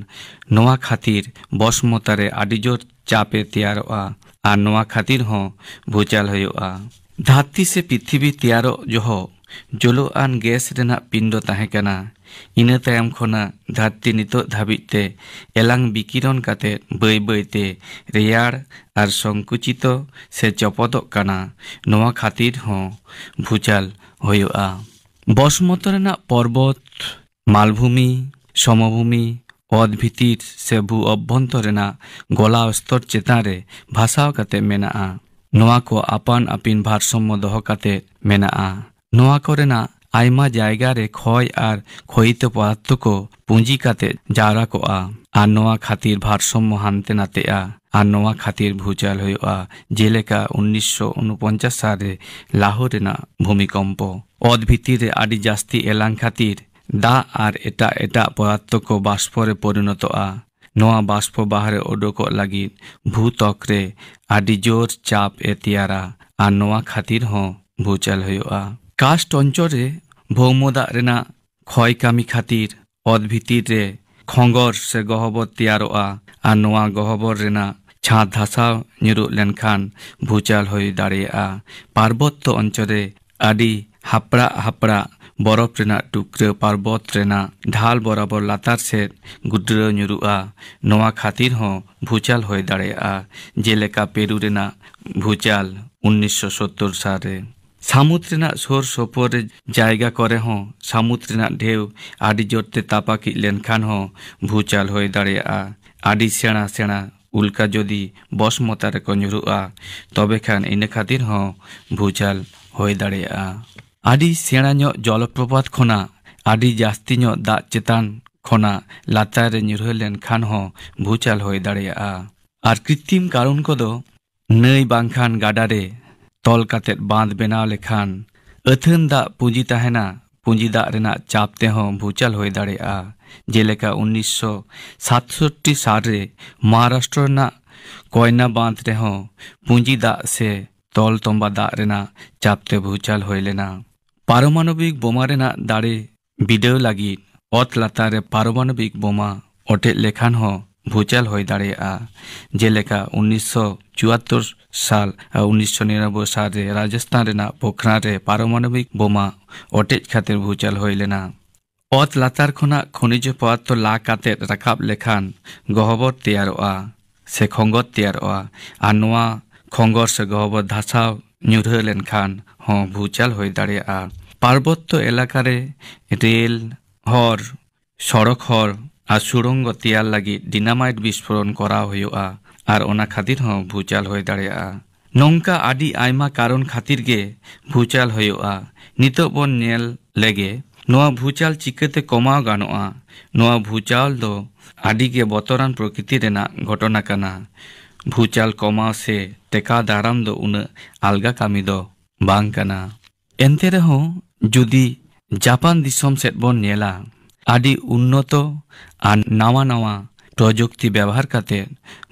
ᱱᱚᱣᱟ ᱠᱷᱟᱹᱛᱤᱨ ᱵᱚᱥᱢᱚᱛᱟ ᱨᱮ ᱟᱹᱰᱤ ᱡᱳᱨ ᱪᱟᱯ ᱮ ᱛᱮᱭᱟᱨᱚᱜᱼᱟ ᱟᱨ ᱱᱚᱣᱟ ᱠᱷᱟᱹᱛᱤᱨ ᱦᱚᱸ ᱵᱷᱩᱪᱟᱞ ᱦᱩᱭᱩᱜᱼᱟ᱾ ᱫᱷᱟᱹᱨᱛᱤ ᱥᱮ ᱯᱨᱤᱛᱷᱤᱵᱤ ᱛᱮᱭᱟᱨᱚᱜ ᱡᱚᱦᱚᱜ ᱡᱳᱞᱳᱜ ᱟᱱ ᱜᱮᱥ ᱨᱮᱱᱟᱜ ᱯᱤᱸᱰ ᱛᱟᱦᱮᱸ ᱠᱟᱱᱟ᱾ ᱤᱱᱟᱹ ᱛᱟᱭᱚᱢ ᱠᱷᱚᱱᱟᱜ ᱫᱷᱟᱹᱨᱛᱤ ᱱᱤᱛᱚᱜ ᱫᱷᱟᱹᱵᱤᱡ ᱛᱮ ᱮᱞᱟᱝ ᱵᱤᱠᱤᱨᱚᱱ ᱠᱟᱛᱮ ᱵᱟᱹᱭ ᱵᱟᱹᱭ ᱛᱮ ᱨᱮᱭᱟᱲ ᱟᱨ ᱥᱚᱝᱠᱩᱪᱤᱛᱚ ᱥᱮ ᱪᱚᱯᱚᱫᱚᱜ ᱠᱟᱱᱟ᱾ ᱱᱚᱣᱟ ᱠᱷᱟᱹᱛᱤᱨ ᱦᱚᱸ ᱵᱷᱩᱪᱟᱞ ᱦᱩᱭᱩᱜᱼᱟ᱾ ᱵᱚᱥᱢᱚᱛᱚ ᱨᱮᱱᱟᱜ ᱯᱚᱨᱵᱚᱛ, ᱢᱟᱞᱵᱷᱩᱢᱤ, ᱥᱚᱢᱚᱵᱷᱩᱢᱤ, ᱚᱛ ᱵᱷᱤᱛᱤᱨ ᱥᱮ ᱵᱷᱩ ᱚᱵᱷᱚᱱᱛᱚᱨ ᱨᱮᱱᱟᱜ ᱜᱚᱞᱟᱣ ᱥᱛᱚᱨ ᱪᱮᱛᱟᱱ ᱨᱮ ᱵᱷᱟᱥᱟᱣ ᱠᱟᱛᱮ ᱢᱮᱱᱟᱜᱼᱟ᱾ ᱱᱚᱣᱟ ᱠᱚ ᱟᱯᱟᱱ ᱟᱹᱯᱤᱱ ᱵᱷᱟᱨᱥᱟᱢᱢᱚ ᱫᱚᱦᱚ ᱠᱟᱛᱮ ᱢᱮᱱᱟᱜᱼᱟ᱾ ᱱᱚᱣᱟ ᱠᱚᱨᱮᱱᱟᱜ ᱟᱭᱢᱟ ᱡᱟᱭᱜᱟ ᱨᱮ ᱠᱷᱚᱭ ᱟᱨ ᱠᱷᱚᱭᱤᱛ ᱯᱚᱫᱟᱨᱛᱷᱚ ᱠᱚ ᱯᱩᱸᱡᱤ ᱠᱟᱛᱮ ᱡᱟᱣᱨᱟ ᱠᱚᱜᱼᱟ ᱟᱨ ᱱᱚᱣᱟ ᱠᱷᱟᱹᱛᱤᱨ ᱵᱷᱟᱨᱥᱟᱢᱢᱚ ᱦᱟᱱᱛᱮ ᱱᱟᱛᱮᱜᱼᱟ ᱟᱨ ᱱᱚᱣᱟ ᱠᱷᱟᱹᱛᱤᱨ ᱵᱷᱩᱪᱟᱞ ᱦᱩᱭᱩᱜᱼᱟ᱾ ᱡᱮᱞᱮᱠᱟ ᱩᱱᱤᱥᱥᱚ ᱩᱱᱩᱯᱚᱧᱪᱟᱥ ᱥᱟᱞ ᱨᱮ ᱞᱟᱦᱳᱨ ᱨᱮᱱᱟᱜ ᱵᱷᱩᱢᱤᱠᱚᱢᱯᱚ᱾ ᱚᱛ ᱵᱷᱤᱛᱤᱨ ᱨᱮ ᱟᱹᱰᱤ ᱡᱟᱹᱥᱛᱤ ᱮᱞᱟᱝ ᱠᱷᱟᱹᱛᱤᱨ ᱫᱟᱜ ᱟᱨ ᱮᱴᱟᱜ ᱮᱴᱟᱜ ᱯᱚᱫᱟᱨᱛᱷᱚ ᱠᱚ ᱵᱟᱥᱯᱚ ᱨᱮ ᱯᱚᱨᱤᱱᱚᱛᱚᱜᱼᱟ᱾ ᱱᱚᱣᱟ ᱵᱟᱥᱯᱚ ᱵᱟᱦᱨᱮ ᱚᱰᱚᱠᱚᱜ ᱞᱟᱹᱜᱤᱫ ᱵᱷᱩᱛᱚᱠ ᱨᱮ ᱟᱹᱰᱤ ᱡᱳᱨ ᱪᱟᱯ ᱮ ᱛᱮᱭᱟᱨᱟ ᱟᱨ ᱱᱚᱣᱟ ᱠᱷᱟᱹᱛᱤᱨ ᱦᱚᱸ ᱵᱷᱩᱪᱟᱞ ᱦᱩᱭᱩᱜᱼᱟ᱾ ᱠᱟᱥᱴ ᱚᱧᱪᱚᱞ ᱨᱮ ᱵᱷᱳᱣᱢᱚ ᱫᱟᱜ ᱨᱮᱱᱟᱜ ᱠᱷᱚᱭ ᱠᱟᱹᱢᱤ ᱠᱷᱟᱹᱛᱤᱨ ᱚᱛ ᱵᱷᱤᱛᱤᱨ ᱨᱮ ᱠᱷᱚᱸᱜᱚᱨ ᱥᱮ ᱜᱚᱦᱚᱵᱚᱨ ᱛᱮᱭᱟᱨᱚᱜᱼᱟ ᱟᱨ ᱱᱚᱣᱟ ᱜᱚᱦᱚᱵᱚᱨ ᱨᱮᱱᱟᱜ ᱪᱷᱟᱸᱫᱽ ᱫᱷᱟᱥᱟᱣ ᱧᱩᱨᱩᱜ ᱞᱮᱱᱠᱷᱟᱱ ᱵᱷᱩᱪᱟᱞ ᱦᱩᱭ ᱫᱟᱲᱮᱭᱟᱜᱼᱟ᱾ ᱯᱟᱨᱵᱚᱛᱛᱚ ᱚᱧᱪᱚᱞ ᱨᱮ ᱟᱹᱰᱤ ᱦᱟᱯᱲᱟᱜ ᱦᱟᱯᱲᱟᱜ ᱵᱚᱨᱚᱯ ᱨᱮᱱᱟᱜ ᱴᱩᱠᱨᱟᱹ ᱯᱟᱨᱵᱚᱛ ᱨᱮᱱᱟᱜ ᱰᱷᱟᱞ ᱵᱚᱨᱟᱵᱚᱨ ᱞᱟᱛᱟᱨ ᱥᱮᱫ ᱜᱩᱰᱨᱟᱹ ᱧᱩᱨᱩᱜᱼᱟ᱾ ᱱᱚᱣᱟ ᱠᱷᱟᱹᱛᱤᱨ ᱦᱚᱸ ᱵᱷᱩᱪᱟᱞ ᱦᱩᱭ ᱫᱟᱲᱮᱭᱟᱜᱼᱟ, ᱡᱮᱞᱮᱠᱟ ᱯᱮᱨᱩ ᱨᱮᱱᱟᱜ ᱵᱷᱩᱪᱟᱞ ᱩᱱᱤᱥᱥᱚ ᱥᱳᱛᱛᱳᱨ ᱥᱟᱞ ᱨᱮ᱾ ᱥᱟᱹᱢᱩᱫ ᱨᱮᱱᱟᱜ ᱥᱩᱨ ᱥᱩᱯᱩᱨ ᱨᱮ ᱡᱟᱭᱜᱟ ᱠᱚᱨᱮ ᱦᱚᱸ ᱥᱟᱹᱢᱩᱫ ᱨᱮᱱᱟᱜ ᱰᱷᱮᱣ ᱟᱹᱰᱤ ᱡᱳᱨ ᱛᱮ ᱛᱟᱯᱟᱠᱤᱡ ᱞᱮᱱᱠᱷᱟᱱ ᱦᱚᱸ ᱵᱷᱩᱪᱟᱞ ᱦᱩᱭ ᱫᱟᱲᱮᱭᱟᱜᱼᱟ᱾ ᱟᱹᱰᱤ ᱥᱮᱬᱟ ᱥᱮᱬᱟ ᱩᱞᱠᱟ ᱡᱩᱫᱤ ᱵᱚᱥᱢᱚᱛᱟ ᱨᱮᱠᱚ ᱧᱩᱨᱩᱜᱼᱟ, ᱛᱚᱵᱮ ᱠᱷᱟᱱ ᱤᱱᱟᱹ ᱠᱷᱟᱹᱛᱤᱨ ᱦᱚᱸ ᱵᱷᱩᱪᱟᱞ ᱦᱩᱭ ᱫᱟᱲᱮᱭᱟᱜᱼᱟ᱾ ᱟᱹᱰᱤ ᱥᱮᱬᱟ ᱧᱚᱜ ᱡᱚᱞᱚᱯᱨᱚᱯᱟᱛ ᱠᱷᱚᱱᱟᱜ ᱟᱹᱰᱤ ᱡᱟᱹᱥᱛᱤ ᱧᱚᱜ ᱫᱟᱜ ᱪᱮᱛᱟᱱ ᱠᱷᱚᱱᱟᱜ ᱞᱟᱛᱟᱨ ᱨᱮ ᱧᱩᱨᱦᱟᱹ ᱞᱮᱱᱠᱷᱟᱱ ᱦᱚᱸ ᱵᱷᱩᱪᱟᱞ ᱦᱩᱭ ᱫᱟᱲᱮᱭᱟᱜᱼᱟ᱾ ᱟᱨ ᱠᱨᱤᱛᱤᱢ ᱠᱟᱨᱚᱱ ᱠᱚᱫᱚ ᱱᱟᱹᱭ ᱵᱟᱝᱠᱷᱟᱱ ᱜᱟᱰᱟ ᱨᱮ ᱛᱚᱞ ᱠᱟᱛᱮᱫ ᱵᱟᱸᱫᱽ ᱵᱮᱱᱟᱣ ᱞᱮᱠᱷᱟᱱ ᱟᱹᱛᱷᱟᱹᱱ ᱫᱟᱜ ᱯᱩᱸᱡᱤ ᱛᱟᱦᱮᱱᱟ᱾ ᱯᱩᱸᱡᱤ ᱫᱟᱜ ᱨᱮᱱᱟᱜ ᱪᱟᱯ ᱛᱮᱦᱚᱸ ᱵᱷᱩᱪᱟᱞ ᱦᱩᱭ ᱫᱟᱲᱮᱭᱟᱜᱼᱟ᱾ ᱡᱮᱞᱮᱠᱟ ᱩᱱᱤᱥᱥᱚ ᱥᱟᱛᱥᱚᱴᱴᱤ ᱥᱟᱞ ᱨᱮ ᱢᱚᱦᱟᱨᱟᱥᱴᱨᱚ ᱨᱮᱱᱟᱜ ᱠᱚᱭᱱᱟ ᱵᱟᱸᱫᱽ ᱨᱮᱦᱚᱸ ᱯᱩᱸᱡᱤ ᱫᱟᱜ ᱥᱮ ᱛᱚᱞ ᱛᱚᱸᱵᱟ ᱫᱟᱜ ᱨᱮᱱᱟᱜ ᱪᱟᱯ ᱛᱮ ᱵᱷᱩᱪᱟᱞ ᱦᱩᱭ ᱞᱮᱱᱟ᱾ ᱯᱟᱨᱚᱢᱟᱱᱚᱵᱤᱠ ᱵᱳᱢᱟ ᱨᱮᱱᱟᱜ ᱫᱟᱲᱮ ᱵᱤᱰᱟᱹᱣ ᱞᱟᱹᱜᱤᱫ ᱚᱛ ᱞᱟᱛᱟᱨ ᱨᱮ ᱯᱟᱨᱚᱢᱟᱱᱚᱵᱤᱠ ᱵᱳᱢᱟ ᱚᱴᱮᱡ ᱞᱮᱠᱷᱟᱱ ᱦᱚᱸ ᱵᱷᱩᱪᱟᱞ ᱦᱩᱭ ᱫᱟᱲᱮᱭᱟᱜᱼᱟ᱾ ᱡᱮᱞᱮᱠᱟ ᱩᱱᱤᱥᱥᱚ ᱪᱩᱣᱟᱛᱛᱳᱨ ᱥᱟᱞ ᱟᱨ ᱩᱱᱤᱥᱥᱚ ᱱᱤᱨᱟᱱᱚᱵᱵᱳᱭ ᱥᱟᱞ ᱨᱮ ᱨᱟᱡᱚᱥᱛᱷᱟᱱ ᱨᱮᱱᱟᱜ ᱯᱳᱠᱷᱨᱟᱱ ᱨᱮ ᱯᱟᱨᱚᱢᱟᱱᱚᱵᱤᱠ ᱵᱳᱢᱟ ᱚᱴᱮᱡ ᱠᱷᱟᱹᱛᱤᱨ ᱵᱷᱩᱪᱟᱞ ᱦᱩᱭ ᱞᱮᱱᱟ᱾ ᱚᱛ ᱞᱟᱛᱟᱨ ᱠᱷᱚᱱᱟᱜ ᱠᱷᱚᱱᱤᱡᱽ ᱯᱚᱫᱟᱨᱛᱷᱚ ᱞᱟ ᱠᱟᱛᱮ ᱨᱟᱠᱟᱵ ᱞᱮᱠᱷᱟᱱ ᱜᱚᱦᱚᱵᱚᱨ ᱛᱮᱭᱟᱨᱚᱜᱼᱟ ᱥᱮ ᱠᱷᱚᱸᱜᱚᱨ ᱛᱮᱭᱟᱨᱚᱜᱼᱟ᱾ ᱟᱨ ᱱᱚᱣᱟ ᱠᱷᱚᱸᱜᱚᱨ ᱥᱮ ᱜᱚᱦᱚᱵᱚᱨ ᱫᱷᱟᱥᱟᱣ ᱧᱩᱨᱦᱟᱹ ᱞᱮᱱᱠᱷᱟᱱ ᱦᱚᱸ ᱵᱷᱩᱪᱟᱞ ᱦᱩᱭ ᱫᱟᱲᱮᱭᱟᱜᱼᱟ᱾ ᱯᱟᱨᱵᱚᱛᱛᱚ ᱮᱞᱟᱠᱟ ᱨᱮ ᱨᱮᱞ, ᱦᱚᱨ, ᱥᱚᱲᱚᱠ ᱦᱚᱨ ᱟᱨ ᱥᱩᱲᱚᱝᱜᱚ ᱛᱮᱭᱟᱨ ᱞᱟᱹᱜᱤᱫ ᱰᱤᱱᱟᱢᱟᱭᱤᱴ ᱵᱤᱥᱯᱷᱳᱨᱚᱱ ᱠᱚᱨᱟᱣ ᱦᱩᱭᱩᱜᱼᱟ ᱟᱨ ᱚᱱᱟ ᱠᱷᱟᱹᱛᱤᱨ ᱦᱚᱸ ᱵᱷᱩᱪᱟᱞ ᱦᱩᱭ ᱫᱟᱲᱮᱭᱟᱜᱼᱟ᱾ ᱱᱚᱝᱠᱟ ᱟᱹᱰᱤ ᱟᱭᱢᱟ ᱠᱟᱨᱚᱱ ᱠᱷᱟᱹᱛᱤᱨ ᱜᱮ ᱵᱷᱩᱪᱟᱞ ᱦᱩᱭᱩᱜᱼᱟ᱾ ᱱᱤᱛᱚᱜ ᱵᱚᱱ ᱧᱮᱞ ᱞᱮᱜᱮ ᱱᱚᱣᱟ ᱵᱷᱩᱪᱟᱞ ᱪᱤᱠᱟᱹᱛᱮ ᱠᱚᱢᱟᱣ ᱜᱟᱱᱚᱜᱼᱟ᱾ ᱱᱚᱣᱟ ᱵᱷᱩᱪᱟᱞ ᱫᱚ ᱟᱹᱰᱤ ᱜᱮ ᱵᱚᱛᱚᱨᱟᱱ ᱯᱨᱚᱠᱨᱤᱛᱤ ᱨᱮᱱᱟᱜ ᱜᱷᱚᱴᱚᱱᱟ ᱠᱟᱱᱟ᱾ ᱵᱷᱩᱪᱟᱞ ᱠᱚᱢᱟᱣ ᱥᱮ ᱴᱮᱠᱟᱣ ᱫᱟᱨᱟᱢ ᱫᱚ ᱩᱱᱟᱹᱜ ᱟᱞᱜᱟ ᱠᱟᱹᱢᱤ ᱫᱚ ᱵᱟᱝ ᱠᱟᱱᱟ᱾ ᱮᱱᱛᱮ ᱨᱮᱦᱚᱸ ᱡᱩᱫᱤ ᱡᱟᱯᱟᱱ ᱫᱤᱥᱚᱢ ᱥᱮᱫ ᱵᱚᱱ ᱧᱮᱞᱟ, ᱟᱹᱰᱤ ᱩᱱᱱᱚᱛᱚ ᱟᱨ ᱱᱟᱣᱟ ᱱᱟᱣᱟ ᱯᱨᱚᱡᱩᱠᱛᱤ ᱵᱮᱣᱦᱟᱨ ᱠᱟᱛᱮ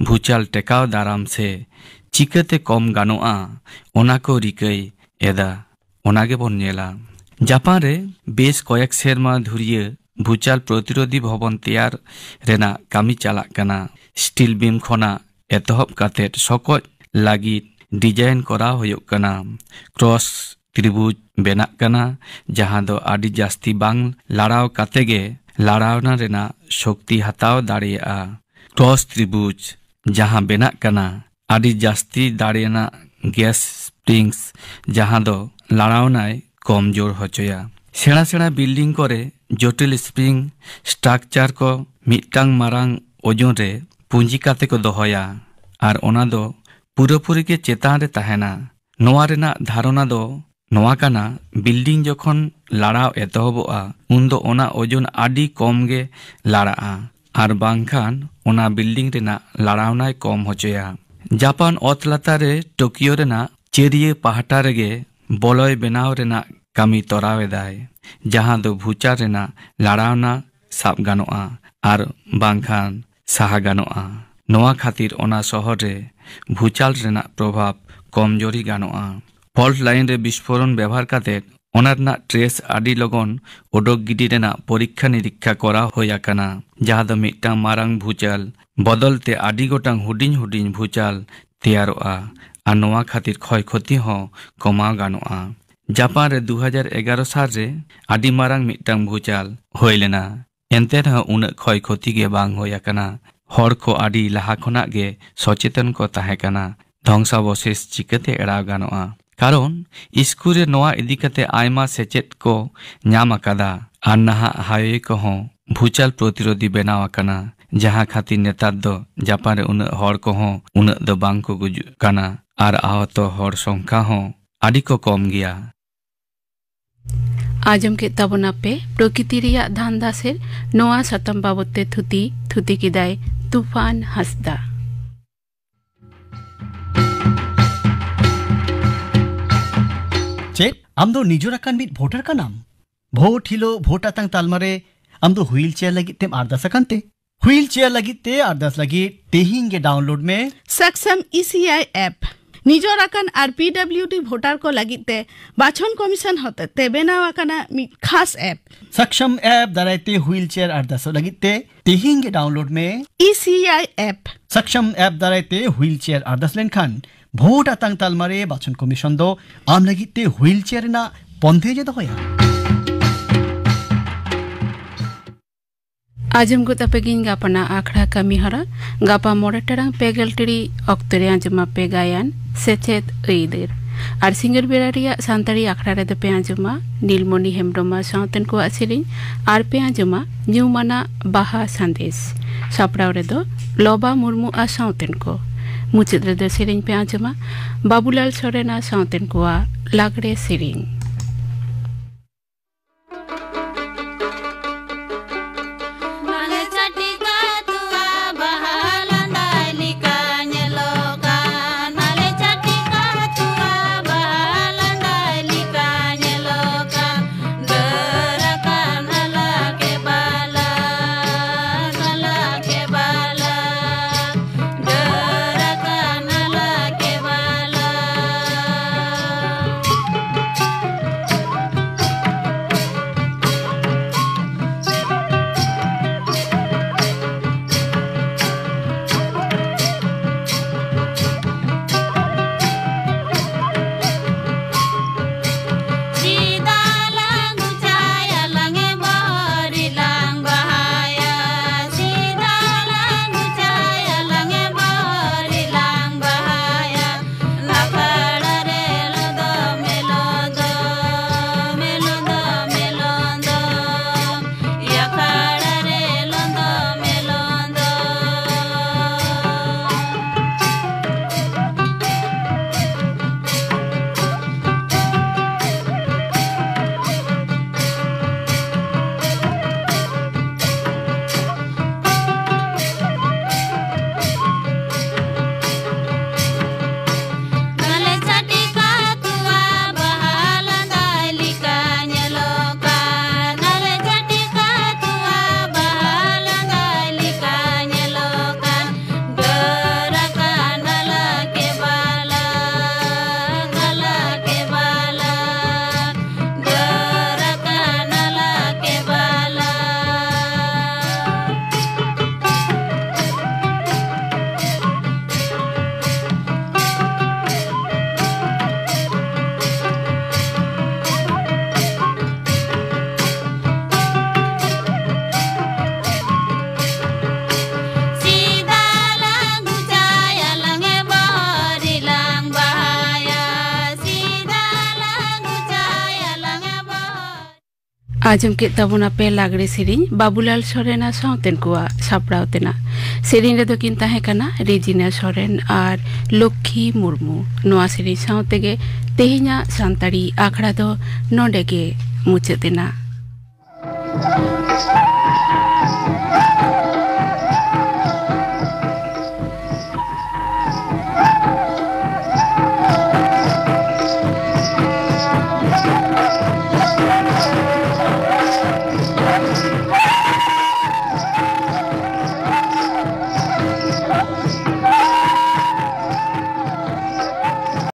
ᱵᱷᱩᱪᱟᱞ ᱴᱮᱠᱟᱣ ᱫᱟᱨᱟᱢ ᱥᱮ ᱪᱤᱠᱟᱹᱛᱮ ᱠᱚᱢ ᱜᱟᱱᱚᱜᱼᱟ, ᱚᱱᱟ ᱠᱚ ᱨᱤᱠᱟᱹᱭ ᱮᱫᱟ᱾ ᱚᱱᱟ ᱜᱮᱵᱚᱱ ᱧᱮᱞᱟ᱾ ᱡᱟᱯᱟᱱ ᱨᱮ ᱵᱮᱥ ᱠᱚᱭᱮᱠ ᱥᱮᱨᱢᱟ ᱫᱷᱩᱨᱤᱭᱟᱹ ᱵᱷᱩᱪᱟᱞ ᱯᱨᱚᱛᱤᱨᱳᱫᱷᱤ ᱵᱷᱚᱵᱚᱱ ᱛᱮᱭᱟᱨ ᱨᱮᱱᱟᱜ ᱠᱟᱹᱢᱤ ᱪᱟᱞᱟᱜ ᱠᱟᱱᱟ᱾ ᱥᱴᱤᱞ ᱵᱤᱢ ᱠᱷᱚᱱᱟᱜ ᱮᱛᱚᱦᱚᱵ ᱠᱟᱛᱮ ᱥᱚᱠᱚᱡ ᱞᱟᱹᱜᱤᱫ ᱰᱤᱡᱟᱭᱤᱱ ᱠᱚᱨᱟᱣ ᱦᱩᱭᱩᱜ ᱠᱟᱱᱟ᱾ ᱠᱨᱚᱥ ᱛᱨᱤᱵᱷᱩᱡᱽ ᱵᱮᱱᱟᱜ ᱠᱟᱱᱟ, ᱡᱟᱦᱟᱸ ᱫᱚ ᱟᱹᱰᱤ ᱡᱟᱹᱥᱛᱤ ᱵᱟᱝ ᱞᱟᱲᱟᱣ ᱠᱟᱛᱮ ᱜᱮ ᱞᱟᱲᱟᱣᱱᱟ ᱨᱮᱱᱟᱜ ᱥᱚᱠᱛᱤ ᱦᱟᱛᱟᱣ ᱫᱟᱲᱮᱭᱟᱜᱼᱟ᱾ ᱠᱨᱚᱥ ᱛᱨᱤᱵᱷᱩᱡᱽ ᱡᱟᱦᱟᱸ ᱵᱮᱱᱟᱜ ᱠᱟᱱᱟ, ᱟᱹᱰᱤ ᱡᱟᱹᱥᱛᱤ ᱫᱟᱲᱮᱭᱟᱱᱟᱜ ᱜᱮᱥ ᱥᱯᱨᱤᱝᱥ, ᱡᱟᱦᱟᱸ ᱫᱚ ᱞᱟᱲᱟᱣᱱᱟᱭ ᱠᱚᱢᱡᱳᱨ ᱦᱚᱪᱚᱭᱟ᱾ ᱥᱮᱬᱟ ᱥᱮᱬᱟ ᱵᱤᱞᱰᱤᱝ ᱠᱚᱨᱮ ᱡᱚᱴᱤᱞ ᱥᱯᱨᱤᱝ ᱥᱴᱨᱟᱠᱪᱟᱨ ᱠᱚ ᱢᱤᱫᱴᱟᱝ ᱢᱟᱨᱟᱝ ᱳᱡᱚᱱ ᱨᱮ ᱯᱩᱸᱡᱤ ᱠᱟᱛᱮ ᱠᱚ ᱫᱚᱦᱚᱭᱟ ᱟᱨ ᱚᱱᱟ ᱫᱚ ᱯᱩᱨᱟᱹᱯᱩᱨᱤ ᱜᱮ ᱪᱮᱛᱟᱱ ᱨᱮ ᱛᱟᱦᱮᱱᱟ᱾ ᱱᱚᱣᱟ ᱨᱮᱱᱟᱜ ᱫᱷᱟᱨᱚᱱᱟ ᱫᱚ ᱱᱚᱣᱟ ᱠᱟᱱᱟ, ᱵᱤᱞᱰᱤᱝ ᱡᱚᱠᱷᱚᱱ ᱞᱟᱲᱟᱣ ᱮᱛᱚᱦᱚᱵᱚᱜᱼᱟ, ᱩᱱᱫᱚ ᱚᱱᱟ ᱳᱡᱚᱱ ᱟᱹᱰᱤ ᱠᱚᱢ ᱜᱮ ᱞᱟᱲᱟᱜᱼᱟ ᱟᱨ ᱵᱟᱝᱠᱷᱟᱱ ᱚᱱᱟ ᱵᱤᱞᱰᱤᱝ ᱨᱮᱱᱟᱜ ᱞᱟᱲᱟᱣᱱᱟᱭ ᱠᱚᱢ ᱦᱚᱪᱚᱭᱟ᱾ ᱡᱟᱯᱟᱱ ᱚᱛ ᱞᱟᱛᱟᱨ ᱨᱮ ᱴᱳᱠᱤᱭᱳ ᱨᱮᱱᱟᱜ ᱪᱟᱹᱨᱤᱭᱟᱹ ᱯᱟᱦᱴᱟ ᱨᱮᱜᱮ ᱵᱚᱞᱚᱭ ᱵᱮᱱᱟᱣ ᱨᱮᱱᱟᱜ ᱠᱟᱹᱢᱤ ᱛᱚᱨᱟᱣ ᱮᱫᱟᱭ, ᱡᱟᱦᱟᱸ ᱫᱚ ᱵᱷᱩᱪᱟᱞ ᱨᱮᱱᱟᱜ ᱞᱟᱲᱟᱣᱱᱟ ᱥᱟᱵ ᱜᱟᱱᱚᱜᱼᱟ ᱟᱨ ᱵᱟᱝᱠᱷᱟᱱ ᱥᱟᱦᱟ ᱜᱟᱱᱚᱜᱼᱟ᱾ ᱱᱚᱣᱟ ᱠᱷᱟᱹᱛᱤᱨ ᱚᱱᱟ ᱥᱚᱦᱚᱨ ᱨᱮ ᱵᱷᱩᱪᱟᱞ ᱨᱮᱱᱟᱜ ᱯᱨᱚᱵᱷᱟᱵᱽ ᱠᱚᱢᱡᱳᱨᱤ ᱜᱟᱱᱚᱜᱼᱟ᱾ ᱯᱷᱚᱞᱴ ᱞᱟᱭᱤᱱ ᱨᱮ ᱵᱤᱥᱯᱷᱳᱨᱚᱱ ᱵᱮᱣᱦᱟᱨ ᱠᱟᱛᱮ ᱚᱱᱟ ᱨᱮᱱᱟᱜ ᱴᱨᱮᱥ ᱟᱹᱰᱤ ᱞᱚᱜᱚᱱ ᱚᱰᱚᱠ ᱜᱤᱰᱤ ᱨᱮᱱᱟᱜ ᱯᱚᱨᱤᱠᱠᱷᱟ ᱱᱤᱨᱤᱠᱠᱷᱟ ᱠᱚᱨᱟᱣ ᱦᱩᱭ ᱟᱠᱟᱱᱟ, ᱡᱟᱦᱟᱸ ᱫᱚ ᱢᱤᱫᱴᱟᱝ ᱢᱟᱨᱟᱝ ᱵᱷᱩᱪᱟᱞ ᱵᱚᱫᱚᱞ ᱛᱮ ᱟᱹᱰᱤ ᱜᱚᱴᱟᱝ ᱦᱩᱰᱤᱧ ᱦᱩᱰᱤᱧ ᱵᱷᱩᱪᱟᱞ ᱛᱮᱭᱟᱨᱚᱜᱼᱟ ᱟᱨ ᱱᱚᱣᱟ ᱠᱷᱟᱹᱛᱤᱨ ᱠᱷᱚᱭ ᱠᱷᱚᱛᱤ ᱦᱚᱸ ᱠᱚᱢᱟᱣ ᱜᱟᱱᱚᱜᱼᱟ᱾ ᱡᱟᱯᱟᱱ ᱨᱮ ᱫᱩ ᱦᱟᱡᱟᱨ ᱮᱜᱟᱨᱚ ᱥᱟᱞ ᱨᱮ ᱟᱹᱰᱤ ᱢᱟᱨᱟᱝ ᱢᱤᱫᱴᱟᱝ ᱵᱷᱩᱪᱟᱞ ᱦᱩᱭ ᱞᱮᱱᱟ, ᱮᱱᱛᱮ ᱨᱮᱦᱚᱸ ᱩᱱᱟᱹᱜ ᱠᱷᱚᱭ ᱠᱷᱚᱛᱤ ᱜᱮ ᱵᱟᱝ ᱦᱩᱭ ᱟᱠᱟᱱᱟ᱾ ᱦᱚᱲ ᱠᱚ ᱟᱹᱰᱤ ᱞᱟᱦᱟ ᱠᱷᱚᱱᱟᱜ ᱜᱮ ᱥᱚᱪᱮᱛᱚᱱ ᱠᱚ ᱛᱟᱦᱮᱸ ᱠᱟᱱᱟ᱾ ᱫᱷᱚᱝᱥᱟᱵᱚᱥᱮᱥ ᱪᱤᱠᱟᱹᱛᱮ ᱮᱲᱟᱣ ᱜᱟᱱᱚᱜᱼᱟ? ᱠᱟᱨᱚᱱ ᱥᱠᱩᱞ ᱨᱮ ᱱᱚᱣᱟ ᱤᱫᱤ ᱠᱟᱛᱮ ᱟᱭᱢᱟ ᱥᱮᱪᱮᱫ ᱠᱚ ᱧᱟᱢ ᱟᱠᱟᱫᱟ ᱟᱨ ᱱᱟᱦᱟᱜ ᱦᱟᱭᱣᱮ ᱠᱚᱦᱚᱸ ᱵᱷᱩᱪᱟᱞ ᱯᱨᱚᱛᱤᱨᱳᱫᱷᱤ ᱵᱮᱱᱟᱣ ᱟᱠᱟᱱᱟ, ᱡᱟᱦᱟᱸ ᱠᱷᱟᱹᱛᱤᱨ ᱱᱮᱛᱟᱨ ᱫᱚ ᱡᱟᱯᱟᱱ ᱨᱮ ᱩᱱᱟᱹᱜ ᱦᱚᱲ ᱠᱚᱦᱚᱸ ᱩᱱᱟᱹᱜ ᱫᱚ ᱵᱟᱝ ᱠᱚ ᱜᱩᱡᱩᱜ ᱠᱟᱱᱟ ᱟᱨ ᱟᱦᱚᱛᱚ ᱦᱚᱲ ᱥᱚᱝᱠᱷᱟ ᱦᱚᱸ ᱟᱹᱰᱤ ᱠᱚ ᱠᱚᱢ ᱜᱮᱭᱟ᱾ ᱟᱸᱡᱚᱢ ᱠᱮᱫ ᱛᱟᱵᱚᱱᱟ ᱯᱮ ᱯᱨᱚᱠᱤᱛᱤ ᱨᱮᱭᱟᱜ ᱫᱷᱟᱱᱫᱟ ᱥᱮᱫ ᱱᱚᱣᱟ ᱥᱟᱛᱟᱢ ᱵᱟᱵᱚᱛ ᱛᱮ ᱛᱷᱩᱛᱤ, ᱛᱷᱩᱛᱤ ᱠᱮᱫᱟᱭ ᱛᱩᱯᱷᱟᱱ ᱦᱟᱸᱥᱫᱟ᱾ ᱪᱮᱫ ᱟᱢ ᱫᱚ ᱱᱤᱡᱚᱨ ᱟᱠᱟᱱ ᱢᱤᱫ ᱵᱷᱳᱴᱟᱨ ᱠᱟᱱᱟᱢ? ᱵᱷᱳᱴ ᱦᱤᱞᱳᱜ ᱵᱷᱳᱴ ᱟᱛᱟᱝ ᱛᱟᱞᱢᱟ ᱨᱮ ᱟᱢ ᱫᱚ ᱦᱩᱭᱤᱞ ᱪᱮᱭᱟᱨ ᱞᱟᱹᱜᱤᱫ ᱛᱮᱢ ᱟᱨᱫᱟᱥ ᱟᱠᱟᱱ ᱛᱮ? ᱦᱩᱭᱤᱞ ᱪᱮᱭᱟᱨ ᱞᱟᱹᱜᱤᱫ ᱛᱮ ᱟᱨᱫᱟᱥ ᱞᱟᱹᱜᱤᱫ ᱛᱮᱦᱮᱧ ᱜᱮ ᱰᱟᱣᱩᱱᱞᱳᱰ ᱢᱮ ᱥᱟᱠᱥᱟᱢ ᱤ ᱥᱤ ᱟᱭ ᱮᱯ᱾ ᱱᱤᱡᱚᱨ ᱟᱠᱟᱱ ᱟᱨ ᱯᱤ ᱰᱟᱵᱞᱤᱭᱩ ᱰᱤ ᱵᱷᱳᱴᱟᱨ ᱠᱚ ᱞᱟᱹᱜᱤᱫ ᱛᱮ ᱵᱟᱪᱷᱚᱱ ᱠᱚᱢᱤᱥᱚᱱ ᱦᱚᱛᱮᱛᱮ ᱵᱮᱱᱟᱣ ᱟᱠᱟᱱᱟ ᱢᱤᱫ ᱠᱷᱟᱥ ᱮᱯ᱾ ᱥᱟᱠᱥᱟᱢ ᱮᱯ ᱫᱟᱨᱟᱭ ᱛᱮ ᱦᱩᱭᱤᱞ ᱪᱮᱭᱟᱨ ᱟᱨᱫᱟᱥᱚᱜ ᱞᱟᱹᱜᱤᱫ ᱛᱮ ᱛᱮᱦᱮᱧ ᱜᱮ ᱰᱟᱣᱩᱱᱞᱳᱰ ᱢᱮ E C I app. ᱥᱟᱠᱥᱟᱢ app ᱫᱟᱨᱟᱭ ᱛᱮ ᱦᱩᱭᱤᱞ ᱪᱮᱭᱟᱨ ᱟᱨᱫᱟᱥ ᱞᱮᱱᱠᱷᱟᱱ ᱵᱷᱳᱴ ᱟᱛᱟᱝ ᱛᱟᱞᱢᱟ ᱨᱮ ᱵᱟᱪᱷᱚᱱ ᱠᱚᱢᱤᱥᱚᱱ ᱫᱚ ᱟᱢ ᱞᱟᱹᱜᱤᱫ ᱛᱮ ᱦᱩᱭᱤᱞ ᱪᱮᱭᱟᱨ ᱨᱮᱱᱟᱜ ᱵᱚᱱᱫᱮᱡ ᱮ ᱫᱚᱦᱚᱭᱟ᱾ ᱟᱸᱡᱚᱢ ᱜᱚᱫ ᱟᱯᱮ ᱜᱤᱧ ᱜᱟᱯᱟᱱᱟᱜ ᱟᱠᱷᱲᱟ ᱠᱟᱹᱢᱤ ᱦᱚᱨᱟ᱾ ᱜᱟᱯᱟ ᱢᱚᱬᱮ ᱴᱟᱲᱟᱝ ᱯᱮ ᱜᱮᱞ ᱴᱤᱲᱤᱡ ᱚᱠᱛᱚ ᱨᱮ ᱟᱸᱡᱚᱢ ᱟᱯᱮ ᱜᱟᱭᱟᱱ ᱥᱮᱪᱮᱫ ᱟᱹᱭᱫᱟᱹᱨ᱾ ᱟᱨ ᱥᱤᱸᱜᱟᱹᱲ ᱵᱮᱲᱟ ᱨᱮᱭᱟᱜ ᱥᱟᱱᱛᱟᱲᱤ ᱟᱠᱷᱲᱟ ᱨᱮᱫᱚ ᱯᱮ ᱟᱸᱡᱚᱢᱟ ᱱᱤᱞᱢᱚᱱᱤ ᱦᱮᱢᱵᱽᱨᱚᱢ ᱟᱨ ᱥᱟᱶᱛᱮᱱ ᱠᱚᱣᱟᱜ ᱥᱮᱨᱮᱧ, ᱟᱨ ᱯᱮ ᱟᱸᱡᱚᱢᱟ ᱧᱩᱢᱟᱱᱟᱜ ᱵᱟᱦᱟ ᱥᱟᱸᱫᱮᱥ᱾ ᱥᱟᱯᱲᱟᱣ ᱨᱮᱫᱚ ᱞᱚᱵᱟ ᱢᱩᱨᱢᱩ ᱟᱨ ᱥᱟᱶᱛᱮᱱ ᱠᱚ᱾ ᱢᱩᱪᱟᱹᱫ ᱨᱮᱫᱚ ᱥᱮᱨᱮᱧ ᱯᱮ ᱟᱸᱡᱚᱢᱟ ᱵᱟᱵᱩᱞᱟᱞ ᱥᱚᱨᱮᱱ ᱟᱨ ᱥᱟᱶᱛᱮᱱ ᱠᱚᱣᱟᱜ ᱞᱟᱜᱽᱲᱮ ᱥᱮᱨᱮᱧ᱾ ᱟᱸᱡᱚᱢ ᱠᱮᱫ ᱛᱟᱵᱚᱱᱟᱯᱮ ᱞᱟᱜᱽᱲᱮ ᱥᱮᱨᱮᱧ ᱵᱟᱵᱩᱞᱟᱞ ᱥᱚᱨᱮᱱ ᱟᱨ ᱥᱟᱶᱛᱮᱱ ᱠᱚᱣᱟᱜ ᱥᱟᱯᱲᱟᱣ ᱛᱮᱱᱟᱜ᱾ ᱥᱮᱨᱮᱧ ᱨᱮᱫᱚ ᱠᱤᱱ ᱛᱟᱦᱮᱸ ᱠᱟᱱᱟ ᱨᱮᱡᱤᱱᱟ ᱥᱚᱨᱮᱱ ᱟᱨ ᱞᱚᱠᱠᱷᱤ ᱢᱩᱨᱢᱩ᱾ ᱱᱚᱣᱟ ᱥᱮᱨᱮᱧ ᱥᱟᱶ ᱛᱮᱜᱮ ᱛᱮᱦᱮᱧᱟᱜ ᱥᱟᱱᱛᱟᱲᱤ ᱟᱠᱷᱲᱟ ᱫᱚ ᱱᱚᱰᱮ ᱜᱮ ᱢᱩᱪᱟᱹᱫ ᱮᱱᱟ᱾